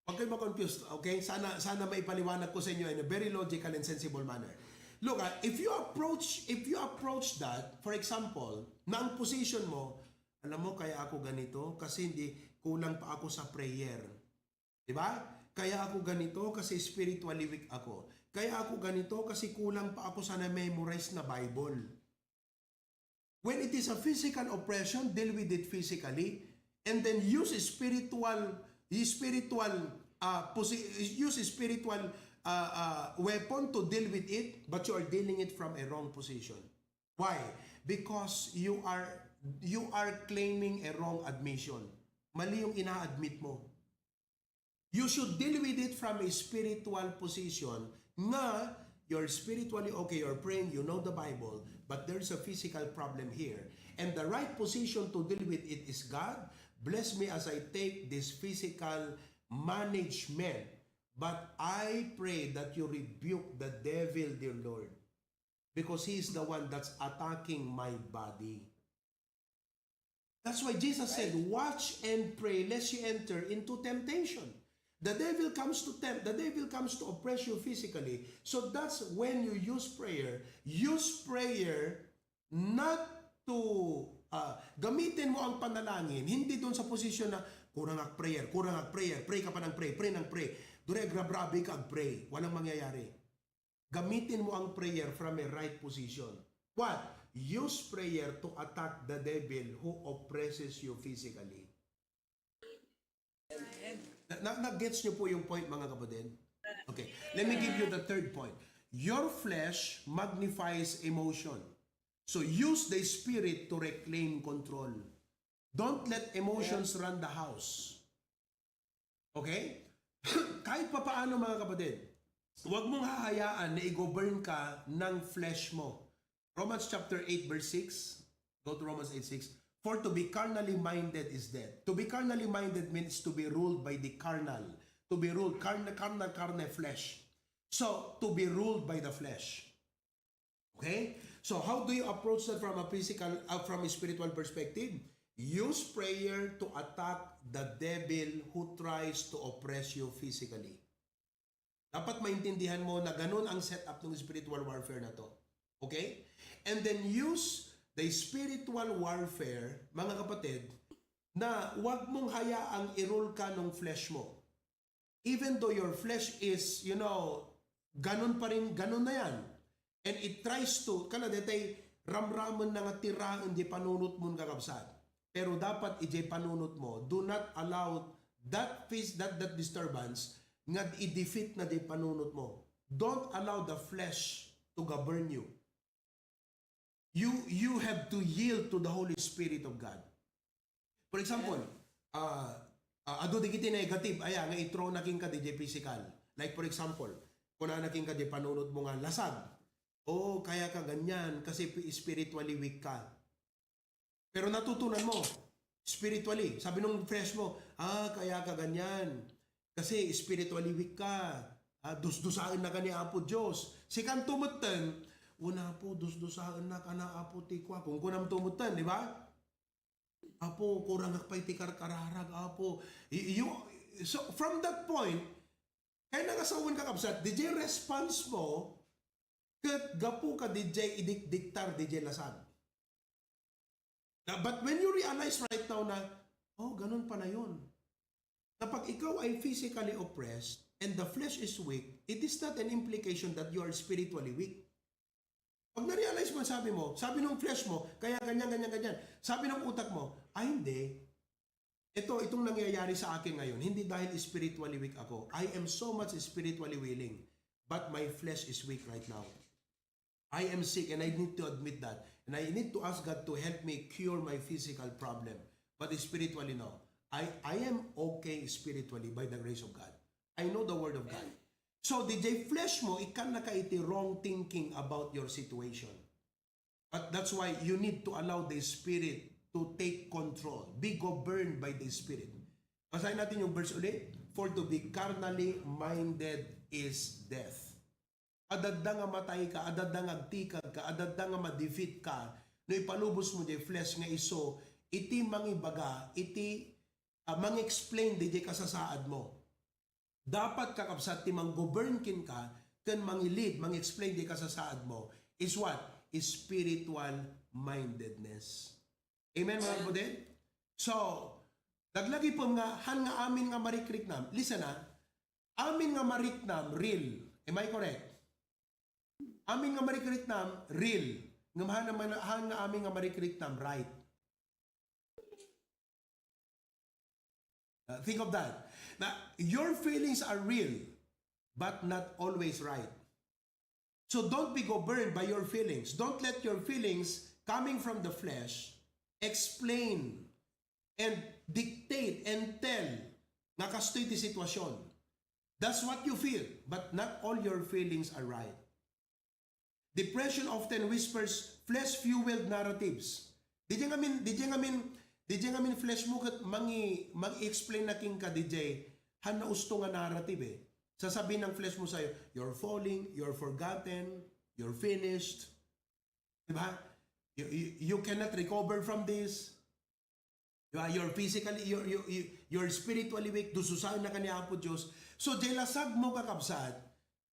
Huwag kayo ma-confuse, okay? Sana, sana maipaliwanag ko sa inyo in a very logical and sensible manner. Look, ah, if you approach, if you approach that, for example, na ang position mo, "Alam mo, kaya ako ganito kasi hindi, kulang pa ako sa prayer." Di ba? "Kaya ako ganito kasi spiritually weak ako. Kaya ako ganito kasi kulang pa ako sa na-memorize na Bible." When it is a physical oppression, deal with it physically, and then use spiritual, spiritual, uh, posi-, use spiritual, uh, uh, weapon to deal with it, but you are dealing it from a wrong position. Why? because you are you are claiming a wrong admission. Mali yung ina-admit mo. You should deal with it from a spiritual position nga you're spiritually okay, you're praying, you know the Bible, but there's a physical problem here. And the right position to deal with it is, "God, bless me as I take this physical management, but I pray that you rebuke the devil, dear Lord, because he is the one that's attacking my body." That's why Jesus said, "Watch and pray lest you enter into temptation." The devil comes to tempt, the devil comes to oppress you physically. So that's when you use prayer. Use prayer not to, ah, gamitin mo ang panalangin, hindi doon sa posisyon na, "Kurang ak prayer, kurang ak prayer, pray ka pa ng pray, pray ng pray." Dure, grabrabe ka ag pray. Walang mangyayari. Gamitin mo ang prayer from a right position. What? Use prayer to attack the devil who oppresses you physically. Na, na, na-gets niyo po yung point, mga kapatid? Okay. Let me give you the third point. Your flesh magnifies emotion. So use the spirit to reclaim control. Don't let emotions run the house. Okay? Kahit papaano, mga kapatid, huwag mong hahayaan na i-govern ka ng flesh mo. Romans chapter eight verse six. Go to Romans eight six. "For to be carnally minded is death." To be carnally minded means to be ruled by the carnal. To be ruled, carne, carnal, carne, flesh. So, to be ruled by the flesh. Okay? So, how do you approach that from a physical, uh, from a spiritual perspective? Use prayer to attack the devil who tries to oppress you physically. Dapat maintindihan mo na ganun ang setup ng spiritual warfare na to. Okay? And then use the spiritual warfare, mga kapatid, na wag mong hayaang i-rule ka ng flesh mo. Even though your flesh is, you know, ganun pa rin, ganun na yan. And it tries to, kana detay, ramramen na nga tiraen di panunot mo, kakabsat. Pero dapat ijay panunot mo, do not allow that phys-, that, that disturbance nga i-defeat na di panunot mo. Don't allow the flesh to govern you. You, you have to yield to the Holy Spirit of God. For example, ah, ah, adu dagiti negative, aya, nga i-throw na kenka diay physical. Like, for example, kunana kenka diay panunot mo nga lasag. "Oh, kaya ka ganyan kasi pi-, spiritually weak ka." Pero natutunan mo, spiritually, sabi nung flesh mo, "Ah, kaya ka ganyan. Kasi spiritually weak ka. Ah, dusdusaen na ka ni Apo Dios." Sikanto metten, "Una po, dusdusaen na ka na Apo ti kua." Kung kunam to metten, di ba? "Apo, kurang ak pay ti karkararag, Apo." Y-, you, so, from that point, kaya nga sawen, kakabsat, diay response mo, ket gapu ka diay idikdiktar diay lasag. Na, but when you realize right now na, "Oh, ganun pala yun." Kapag ikaw ay physically oppressed and the flesh is weak, it is not an implication that you are spiritually weak. Pag na-realize mo, sabi mo, sabi ng flesh mo, "Kaya ganyan, ganyan, ganyan." Sabi ng utak mo, "Ay, hindi. Ito, itong nangyayari sa akin ngayon, hindi dahil spiritually weak ako. I am so much spiritually willing, but my flesh is weak right now. I am sick and I need to admit that. And I need to ask God to help me cure my physical problem. But spiritually, no. I, I am okay spiritually by the grace of God. I know the Word of God." So, diay flesh mo, ikkan na ka iti wrong thinking about your situation. But that's why you need to allow the Spirit to take control. Be governed by the Spirit. Basahin natin yung verse ulit. "For to be carnally minded is death." Adda nga matay ka, adda nga agtikag ka, adda nga ma-defeat ka, no ipalubos mo diay flesh nga isu iti mangibaga, iti, ah, mang-explain diay kasasaad mo. Dapat, kakabsat, ti mang-govern kenka ken mangi-lead, mang-explain diay kasasaad mo is what? Spiritual mindedness. Amen, mga kapatid? So, naglagipem nga, han nga amin nga marikriknam. Listen, ha. Amin nga mariknam, real. Am I correct? Amin nga marikriknam, real. Ngem han, han nga amin nga marikriknam, right. Uh, think of that. Now, your feelings are real, but not always right. So don't be governed by your feelings. Don't let your feelings coming from the flesh, explain and dictate and tell nga kastoy ti sitwasyon. That's what you feel, but not all your feelings are right. Depression often whispers flesh-fueled narratives. Di jay ngamin, di jay ngamin, di jay ngamin flesh mo ket mangi-, mangi-explain na kenka, di jay, han nausto nga narrative eh. Sasabihin ng flesh mo sa'yo, "You're falling, you're forgotten, you're finished." Di ba? You, you, you cannot recover from this. Di ba? You're physically, you're, you, you, you're spiritually weak. Dususaen na ka ni Apo Diyos. So, jay lasag mo, kakabsat,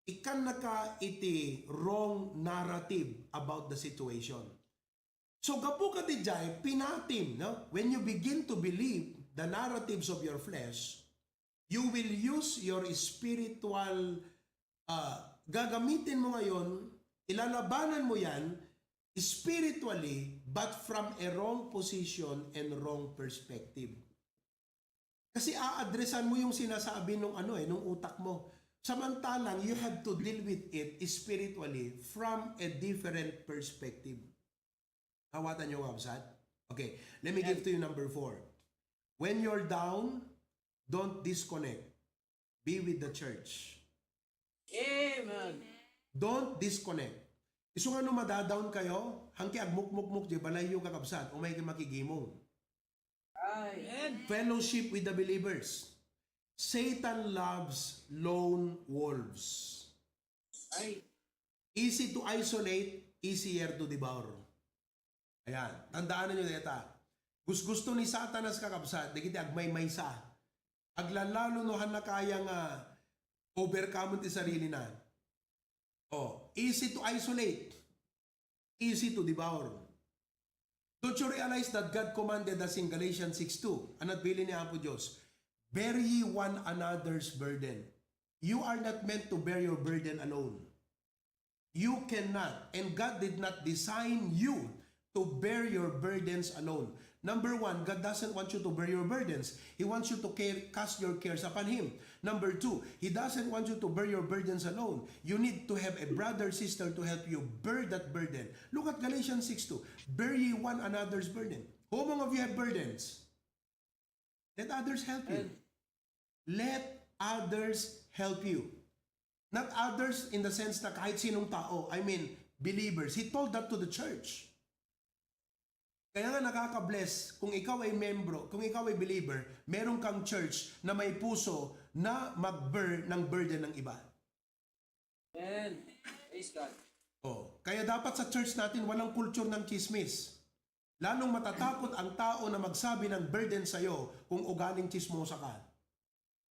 ikkan na ka iti wrong narrative about the situation. So, gapu ka di jay, pinatim, no? When you begin to believe the narratives of your flesh, you will use your spiritual, ah, gagamitin mo ngayon, ilalabanan mo yan spiritually, but from a wrong position and wrong perspective. Kasi aadresan mo yung sinasabi nung ano eh, nung utak mo. Samantalang you have to deal with it spiritually from a different perspective. Kawatan niyo, kabsat? Okay, let me give to you number four. When you're down, don't disconnect. Be with the church. Amen. Don't disconnect. Isu nga no madadown kayo, hangki agmukmukmuk di balayyo, kakabsat, umay kay makigimong. Amen. Fellowship with the believers. Satan loves lone wolves. Ay. Easy to isolate, easier to devour. Ayan, tandaan niyo deta. Gusgusto ni Satanas, kakabsat, dagiti agmaymaysa. Aglalalo no hanna kaya nga overcome ti sarili na. Oh, easy to isolate, easy to devour. Don't you realize that God commanded us in Galatians six two? Ano bilin ni Apo Diyos? "Bear ye one another's burden." You are not meant to bear your burden alone. You cannot. And God did not design you to bear your burdens alone. Number one, God doesn't want you to bear your burdens. He wants you to care, cast your cares upon Him. Number two, He doesn't want you to bear your burdens alone. You need to have a brother, sister to help you bear that burden. Look at Galatians six two. "Bear ye one another's burden." Who among of you have burdens? Let others help you. Let others help you. Not others in the sense na kahit sinong tao, I mean, believers. He told that to the church. Kaya nga nakaka-bless kung ikaw ay membro, kung ikaw ay believer, meron kang church na may puso na mag-bear ng burden ng iba. Amen. Praise God. Oh, kaya dapat sa church natin walang culture ng chismis. Lalong matatakot ang tao na magsabi ng burden sa'yo kung ugaling chismosa ka.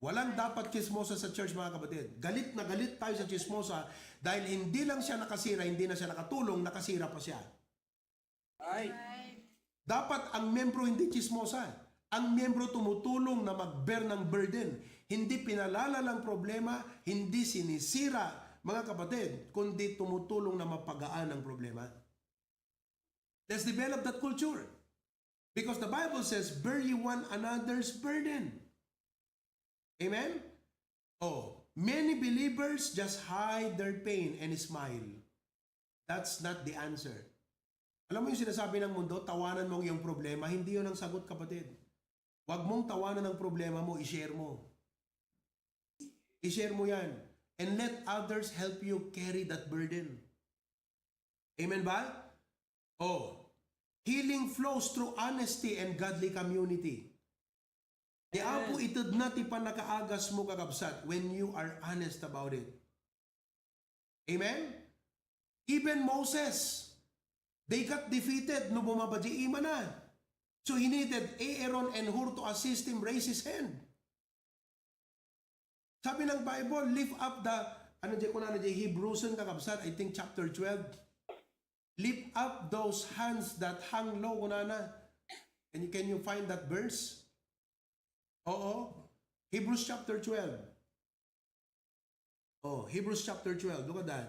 Walang dapat chismosa sa church, mga kapatid. Galit na galit tayo sa chismosa dahil hindi lang siya nakasira, hindi na siya nakatulong, nakasira pa siya. Ay. Dapat ang miyembro hindi chismosa. Ang miyembro tumutulong na mag-bear ng burden. Hindi pinalala ng problema, hindi sinisira, mga kapatid, kundi tumutulong na mapagaan ang problema. Let's develop that culture. Because the Bible says, "Bear ye one another's burden." Amen? Oh, many believers just hide their pain and smile. That's not the answer. Alam mo yung sinasabi ng mundo, "Tawanan mo ang iyong problema." Hindi yun ang sagot, kapatid. Huwag mong tawanan ang problema mo, i-share mo. I-share mo yan. And let others help you carry that burden. Amen ba? Oh, healing flows through honesty and godly community. Ti Apo ited na ti pannakaagas mo, kakabsat, when you are honest about it. Amen? Even Moses, they got defeated no bumabadi imana. So he needed Aaron and Hur to assist him raise his hand. Sabi ng Bible, "Lift up the," ano di ko na, di Hebrews, kakabsat, I think chapter twelve. "Lift up those hands that hang low," kunana. Can you, can you find that verse? Oo. Hebrews chapter twelve. Oh, Hebrews chapter twelve. Look at that.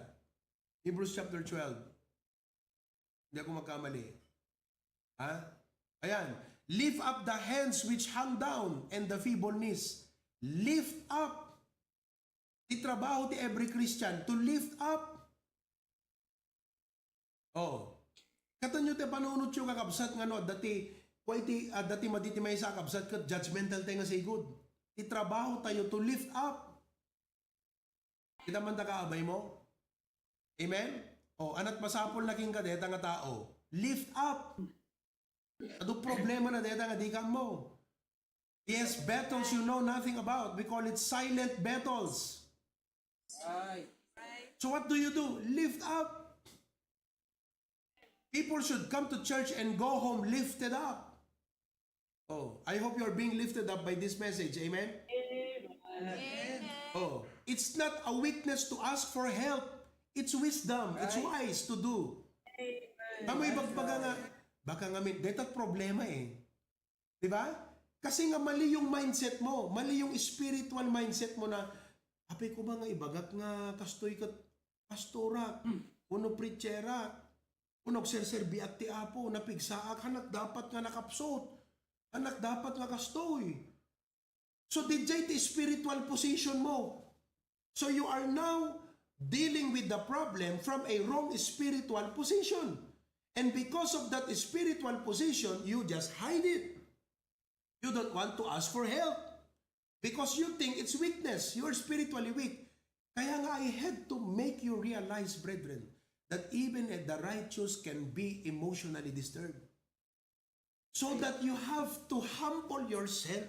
Hebrews chapter twelve. Hindi ako magkamali. Ha? Ayan. "Lift up the hands which hang down and the feeble knees." Lift up. Ti trabaho ti every Christian to lift up. Oh. Kataenyo ti panunotyo, kakabsat, nga no, adda ti, kua iti, adda ti madi ti maysa a kabsat ket judgmental tayo nga sigud. Ti trabaho tayo to lift up. Kita man ta kaabay mo? Amen? O, anat masapul na king kadeta nga tao. Lift up. Adu problema na deta nga di ka mo. Yes, battles you know nothing about. We call it silent battles. Ay. So what do you do? Lift up. People should come to church and go home lifted up. Oh, I hope you're being lifted up by this message. Amen? Amen. Oh, it's not a weakness to ask for help. It's wisdom. It's Right. wise to do. Amen. Kamo ibagbaga nga, baka nga may, deta't problema eh. Di ba? Kasi nga mali yung mindset mo, mali yung spiritual mindset mo na, apay ko ba nga ibagak nga kastoy ket pastorak, uno preacherak, uno agserserbiak ti Apo, napigsaak, hanak dapat nga nakapsut, hanak dapat nga kastoy. So, didiay ti spiritual position mo. So, you are now dealing with the problem from a wrong spiritual position. And because of that spiritual position, you just hide it. You don't want to ask for help because you think it's weakness. You're spiritually weak. Kaya nga, I had to make you realize, brethren, that even the righteous can be emotionally disturbed. So that you have to humble yourself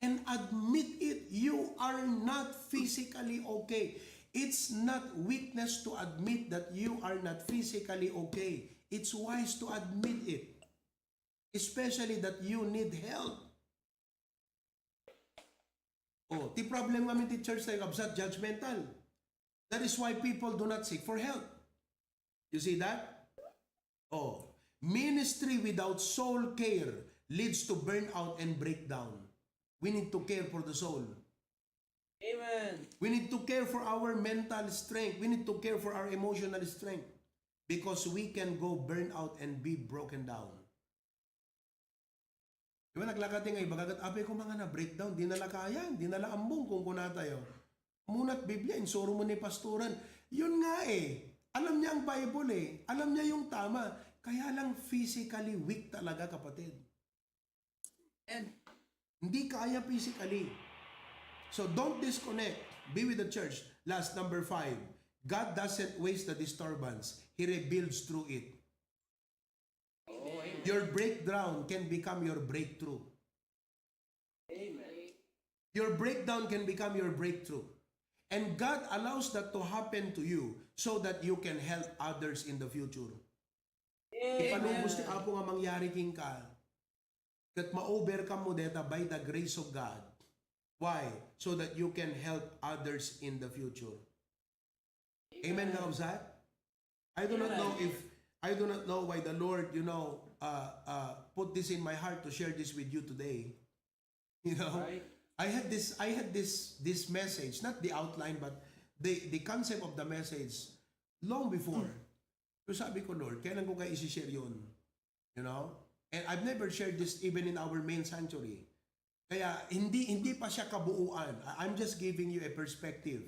and admit it. You are not physically okay. It's not weakness to admit that you are not physically okay. It's wise to admit it. Especially that you need help. Oh, ti problem ngamin ti church tayo, kabsat, judgmental. That is why people do not seek for help. You see that? Oh, ministry without soul care leads to burnout and breakdown. We need to care for the soul. Amen. We need to care for our mental strength. We need to care for our emotional strength. Because we can go burn out and be broken down. Di ba, naglakati nga ibaga ket, "Apay ko nga na-breakdown, di na la kaya, di na la ammong," kung kuna tayo. Munat Biblia, insuro mo ni pastoran. Yun nga eh. Alam niya ang Bible eh. Alam niya yung tama. Kaya lang physically weak talaga, kapatid. And Hindi kaya physically. So don't disconnect. Be with the church. Last, number five. God doesn't waste the disturbance. He rebuilds through it. oh, amen. Your breakdown can become your breakthrough. Amen. Your breakdown can become your breakthrough. And God allows that to happen to you so that you can help others in the future. Ipalubos ti Apo nga mangyari kenka. Ket ma-overcome mo deta by the grace of God. Why? So that you can help others in the future. Amen, nga kabsat? I do not know if, I do not know why the Lord, you know, uh, uh, put this in my heart to share this with you today. You know, Right. I had this, I had this, this message, not the outline, but the, the concept of the message long before. So sabi ko, "Lord, kailan ko kaya isi-share yun?" You know? And I've never shared this even in our main sanctuary. Kaya hindi, hindi pa siya kabuuan. I- I'm just giving you a perspective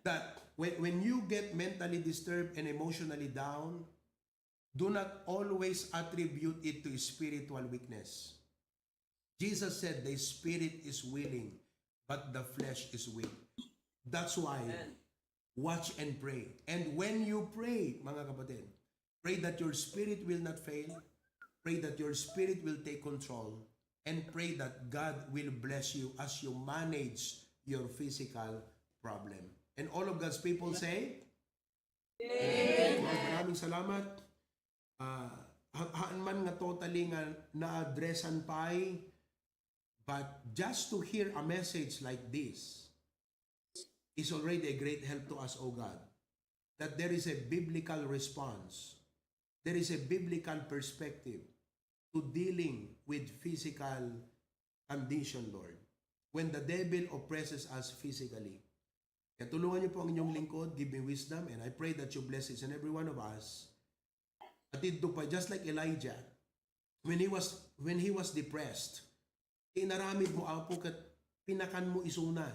that when, when you get mentally disturbed and emotionally down, do not always attribute it to spiritual weakness. Jesus said, "The spirit is willing, but the flesh is weak." That's why, Amen. Watch and pray. And when you pray, mga kapatid, pray that your spirit will not fail. Pray that your spirit will take control. And pray that God will bless you as you manage your physical problem. And all of God's people say, Amen. Maraming salamat. Ah, ha- haan man nga totally nga na-addressan pay, but just to hear a message like this is already a great help to us, O God, that there is a biblical response, there is a biblical perspective to dealing with physical condition, Lord, when the devil oppresses us physically. Kaya tulungan niyo po ang inyong lingkod, give me wisdom, and I pray that you bless each and every one of us. At ito pa, just like Elijah, when he was, when he was depressed, inaramid mo, Apo, ket pinakan mo isuna.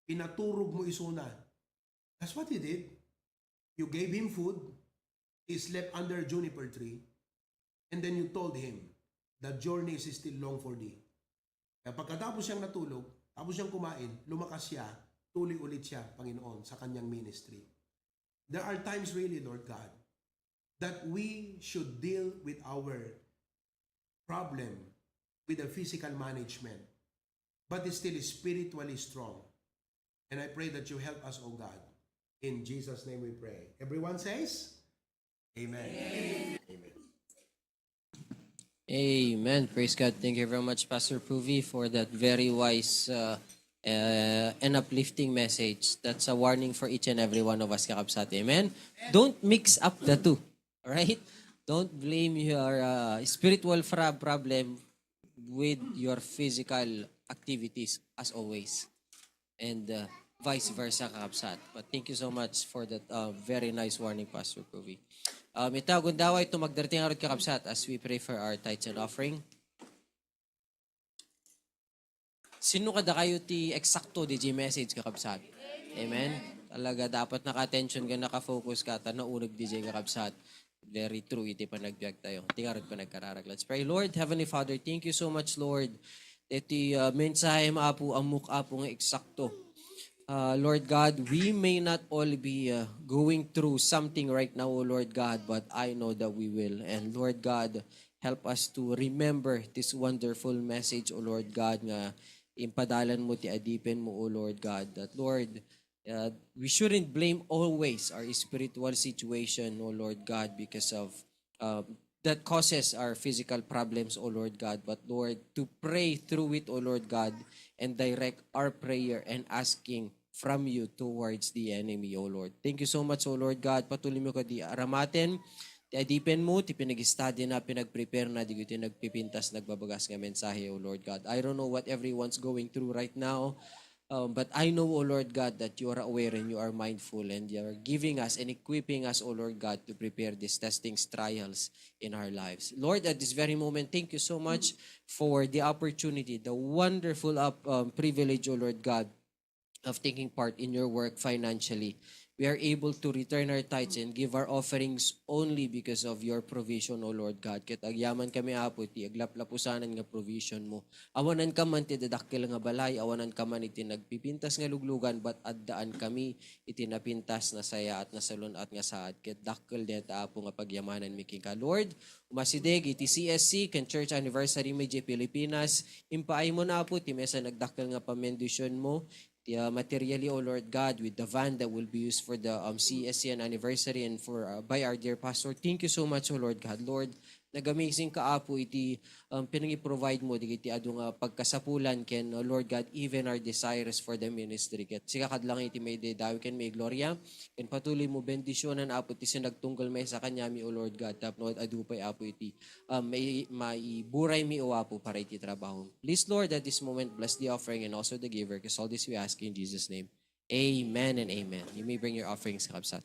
Pinaturog mo isuna. That's what he did. You gave him food, He slept under a juniper tree, and then you told him, "The journey is still long for thee." Kaya pagkatapos siyang natulog, tapos siyang kumain, lumakas siya, tuloy ulit siya, Panginoon, sa kanyang ministry. There are times really, Lord God, that we should deal with our problem with the physical management, but is still spiritually strong. And I pray that you help us, O God. In Jesus' name we pray. Everyone says, "Amen." Amen. Amen. Praise God. Thank you very much, Pastor Puvi, for that very wise uh, uh, and uplifting message. That's a warning for each and every one of us, kakabsat. Amen. Don't mix up the two. All right? Don't blame your uh, spiritual fra- problem with your physical activities, as always. And uh, vice versa, kakabsat. But thank you so much for that uh, very nice warning, Pastor Kobe. Um, ita, gundaway, tumagdarting arot, kakabsat, as we pray for our tithes and offering. Sino kadakayo ti eksakto diay message, kakabsat? Amen? Talaga, dapat naka-attention ka, naka-focus ka, ta nauneg diay, kakabsat. Very true iti panagbiag tayo. Ti ngarud panagkararag. Let's pray. Lord, Heavenly Father, thank you so much, Lord. Iti uh, mensahe mo, Apo, ammok, Apo, nga eksakto. Uh, Lord God, we may not all be uh, going through something right now, O Lord God, but I know that we will. And Lord God, help us to remember this wonderful message, O Lord God, nga impadalan mo ti adipen mo, O Lord God. That, Lord, uh, we shouldn't blame always our spiritual situation, O Lord God, because of uh, that causes our physical problems, O Lord God. But Lord, to pray through it, O Lord God, and direct our prayer and asking from you towards the enemy, O Lord. Thank you so much, O Lord God. Patuloy mo kadi aramaten ti adipen mo, ti pinag-study na, pinag-prepare na, digiti nagpipintas, nagbabagas nga mensahe, O Lord God. I don't know what everyone's going through right now, um, but I know, O Lord God, that you are aware and you are mindful and you are giving us and equipping us, O Lord God, to prepare these testings, trials in our lives. Lord, at this very moment, thank you so much for the opportunity, the wonderful up, um, privilege, O Lord God, of taking part in your work financially. We are able to return our tithes and give our offerings only because of your provision, O Lord God. Ket agyaman kami, Apo, iti aglaplapusanan nga provision mo. Awanan ka man ti dadakkel nga balay, awanan ka man iti nagpipintas nga luglugan, but addaan kami iti napintas, nasayaat, nasalun-at nga saad. Ket dakkel dayta, Apo, nga pagyamanan mi kenka. Lord, umasideg iti C S C ken church anniversary mi idiay Pilipinas. Impaay mo na, Apo, ti maysa nga agdakkel nga pamendisyon mo. Ti, uh, materially, O Lord God, with the van that will be used for the um, C S C and anniversary and for uh, by our dear pastor. Thank you so much, O Lord God. Lord, nag-amazing ka, Apo, iti um, pinangi-provide mo digiti adu nga pagkasapulan ken, O Lord God, even our desires for the ministry. Ket sika kad lang iti maidaydayaw ken maigloria, ken patuloy mo bendisionan, Apo, ti sinagtunggal maysa kaniami, O Lord God, tapno adu pay, Apo, iti um, mai-, maiburay mi, O Apo, para iti trabaho. Please, Lord, at this moment, bless the offering and also the giver, 'cause all this we ask in Jesus' name. Amen and amen. You may bring your offerings, kakabsat.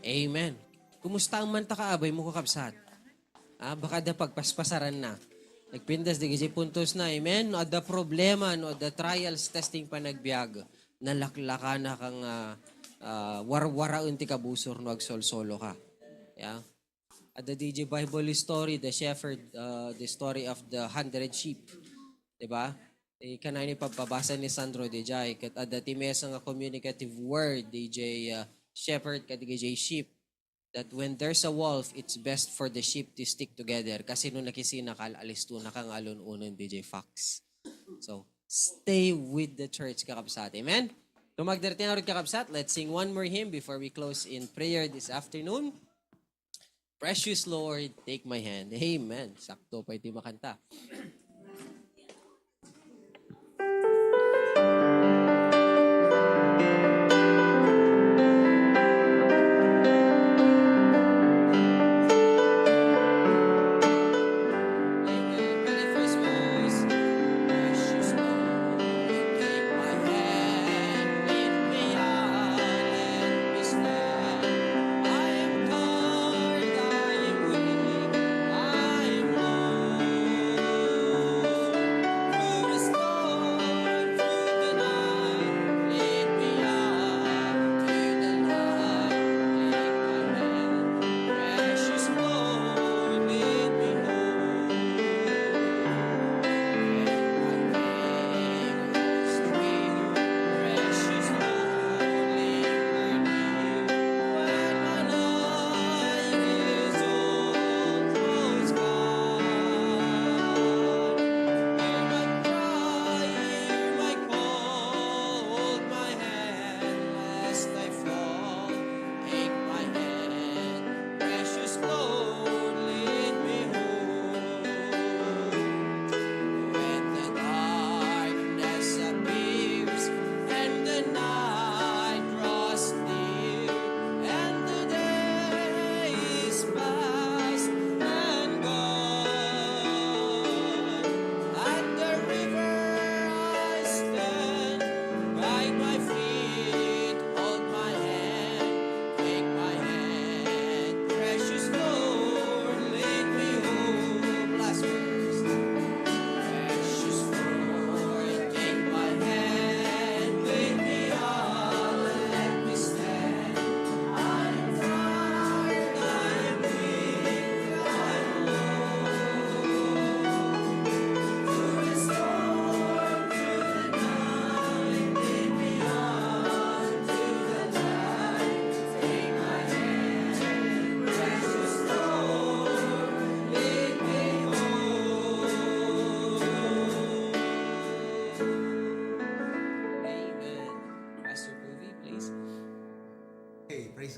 Amen. Kumusta man ta kaabay mo, kakabsat? Ah, baka da pagpaspasaran na. Nagpintas di kisi puntos na, amen? No adda problema, no adda trials, testing, panagbiag, nalaklaka na kang ah, ah, warwaraen ti kabusor no agsolsolo ka. Yeah? Adda di Bible story, the shepherd, uh, the story of the hundred sheep. Diba? Eh, kanay ni pagpabasa ni Sandro di jay, ket adda ti maysa nga communicative word di jay, uh, shepherd ket di jay sheep, that when there's a wolf, it's best for the sheep to stick together. Kasi no nakisina ka, alisto na ka nga alun-unon di jay fox. So, stay with the church, kakabsat. Amen? Tumagder ti ngarud, kakabsat. Let's sing one more hymn before we close in prayer this afternoon. Precious Lord, take my hand. Amen. Sakto pa iti makanta.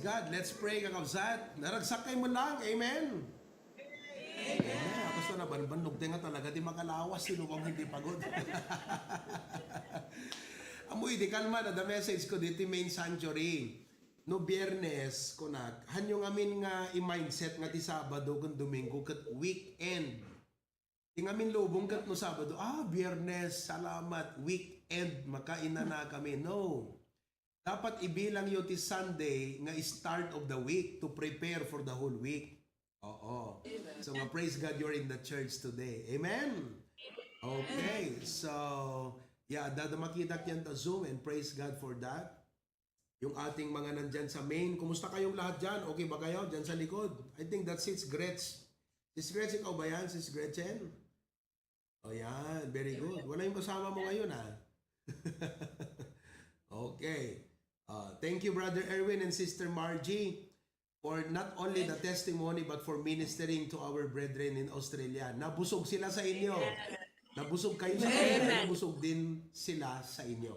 God. Let's pray, kakabsat. Naragsak kayo mo lang. Amen. Amen. Apo, so nabanbannog tayo nga talaga, di makalawas, sino bang hindi pagod? Amoy, di kalma na the message ko dito, main sanctuary. No Biyernes, kunak, hanyo ngamin nga i-mindset nga ti Sabado ken Domingo ket weekend. Ti ngamin lubong ket no Sabado, ah, Biyernes, salamat, weekend, makainana kami. No. Dapat ibilang yo ti Sunday nga start of the week to prepare for the whole week. Oo. So nga, praise God, you're in the church today. Amen? Okay. So, yeah, dada makita yan ta Zoom, and praise God for that. Yung ating mga nandyan sa main. Kumusta kayong lahat dyan? Okay ba kayo dyan sa likod? I think that's Sis Gretch. Sis Gretch, ikaw ba yan? Sis Gretchen? O yan, very good. Wala yung kasama mo ngayon, ah. Okay. Uh, thank you, Brother Erwin and Sister Margie, for not only the testimony but for ministering to our brethren in Australia. Nabusog sila sa inyo. Nabusog kayo sa kanila, nabusog din sila sa inyo.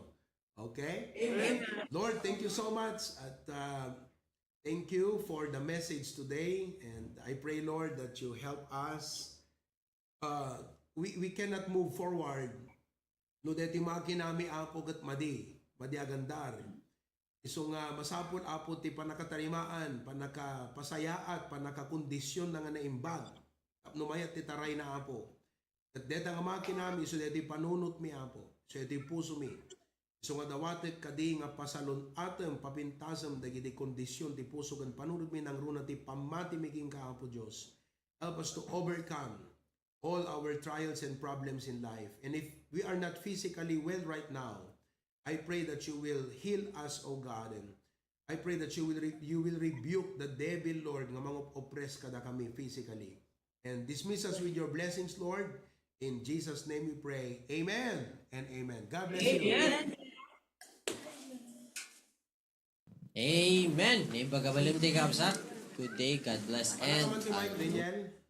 Okay? Lord, thank you so much. At uh, thank you for the message today. And I pray, Lord, that you help us. Uh, we, we cannot move forward no deti makinami, Apo, ket madi, madi agandar. Isu nga masapul, Apo, ti pannakatarimaan, pannakapasayaat, pannakakondisyon na nga naimbag. Tapno mayat ti tarayna, Apo. Ket deta nga makinami, isu deti panunotmi, Apo. Isu deti pusomi. Isu nga dawatek kadi nga pasalun-atem, papintasem dagiti kondisyon ti puso ken panunotmi nangruna ti pammatimi kenka, Apo Dios. Help us to overcome all our trials and problems in life. And if we are not physically well right now, I pray that you will heal us, O God, and I pray that you will re- you will rebuke the devil, Lord, nga mangop-oppress kada kami physically. And dismiss us with your blessings, Lord. In Jesus' name we pray. Amen and amen. God bless you. Amen. Amen. Naimbag a balin ti kabsat. Good day. God bless. And Ano naman si Mike Daniel?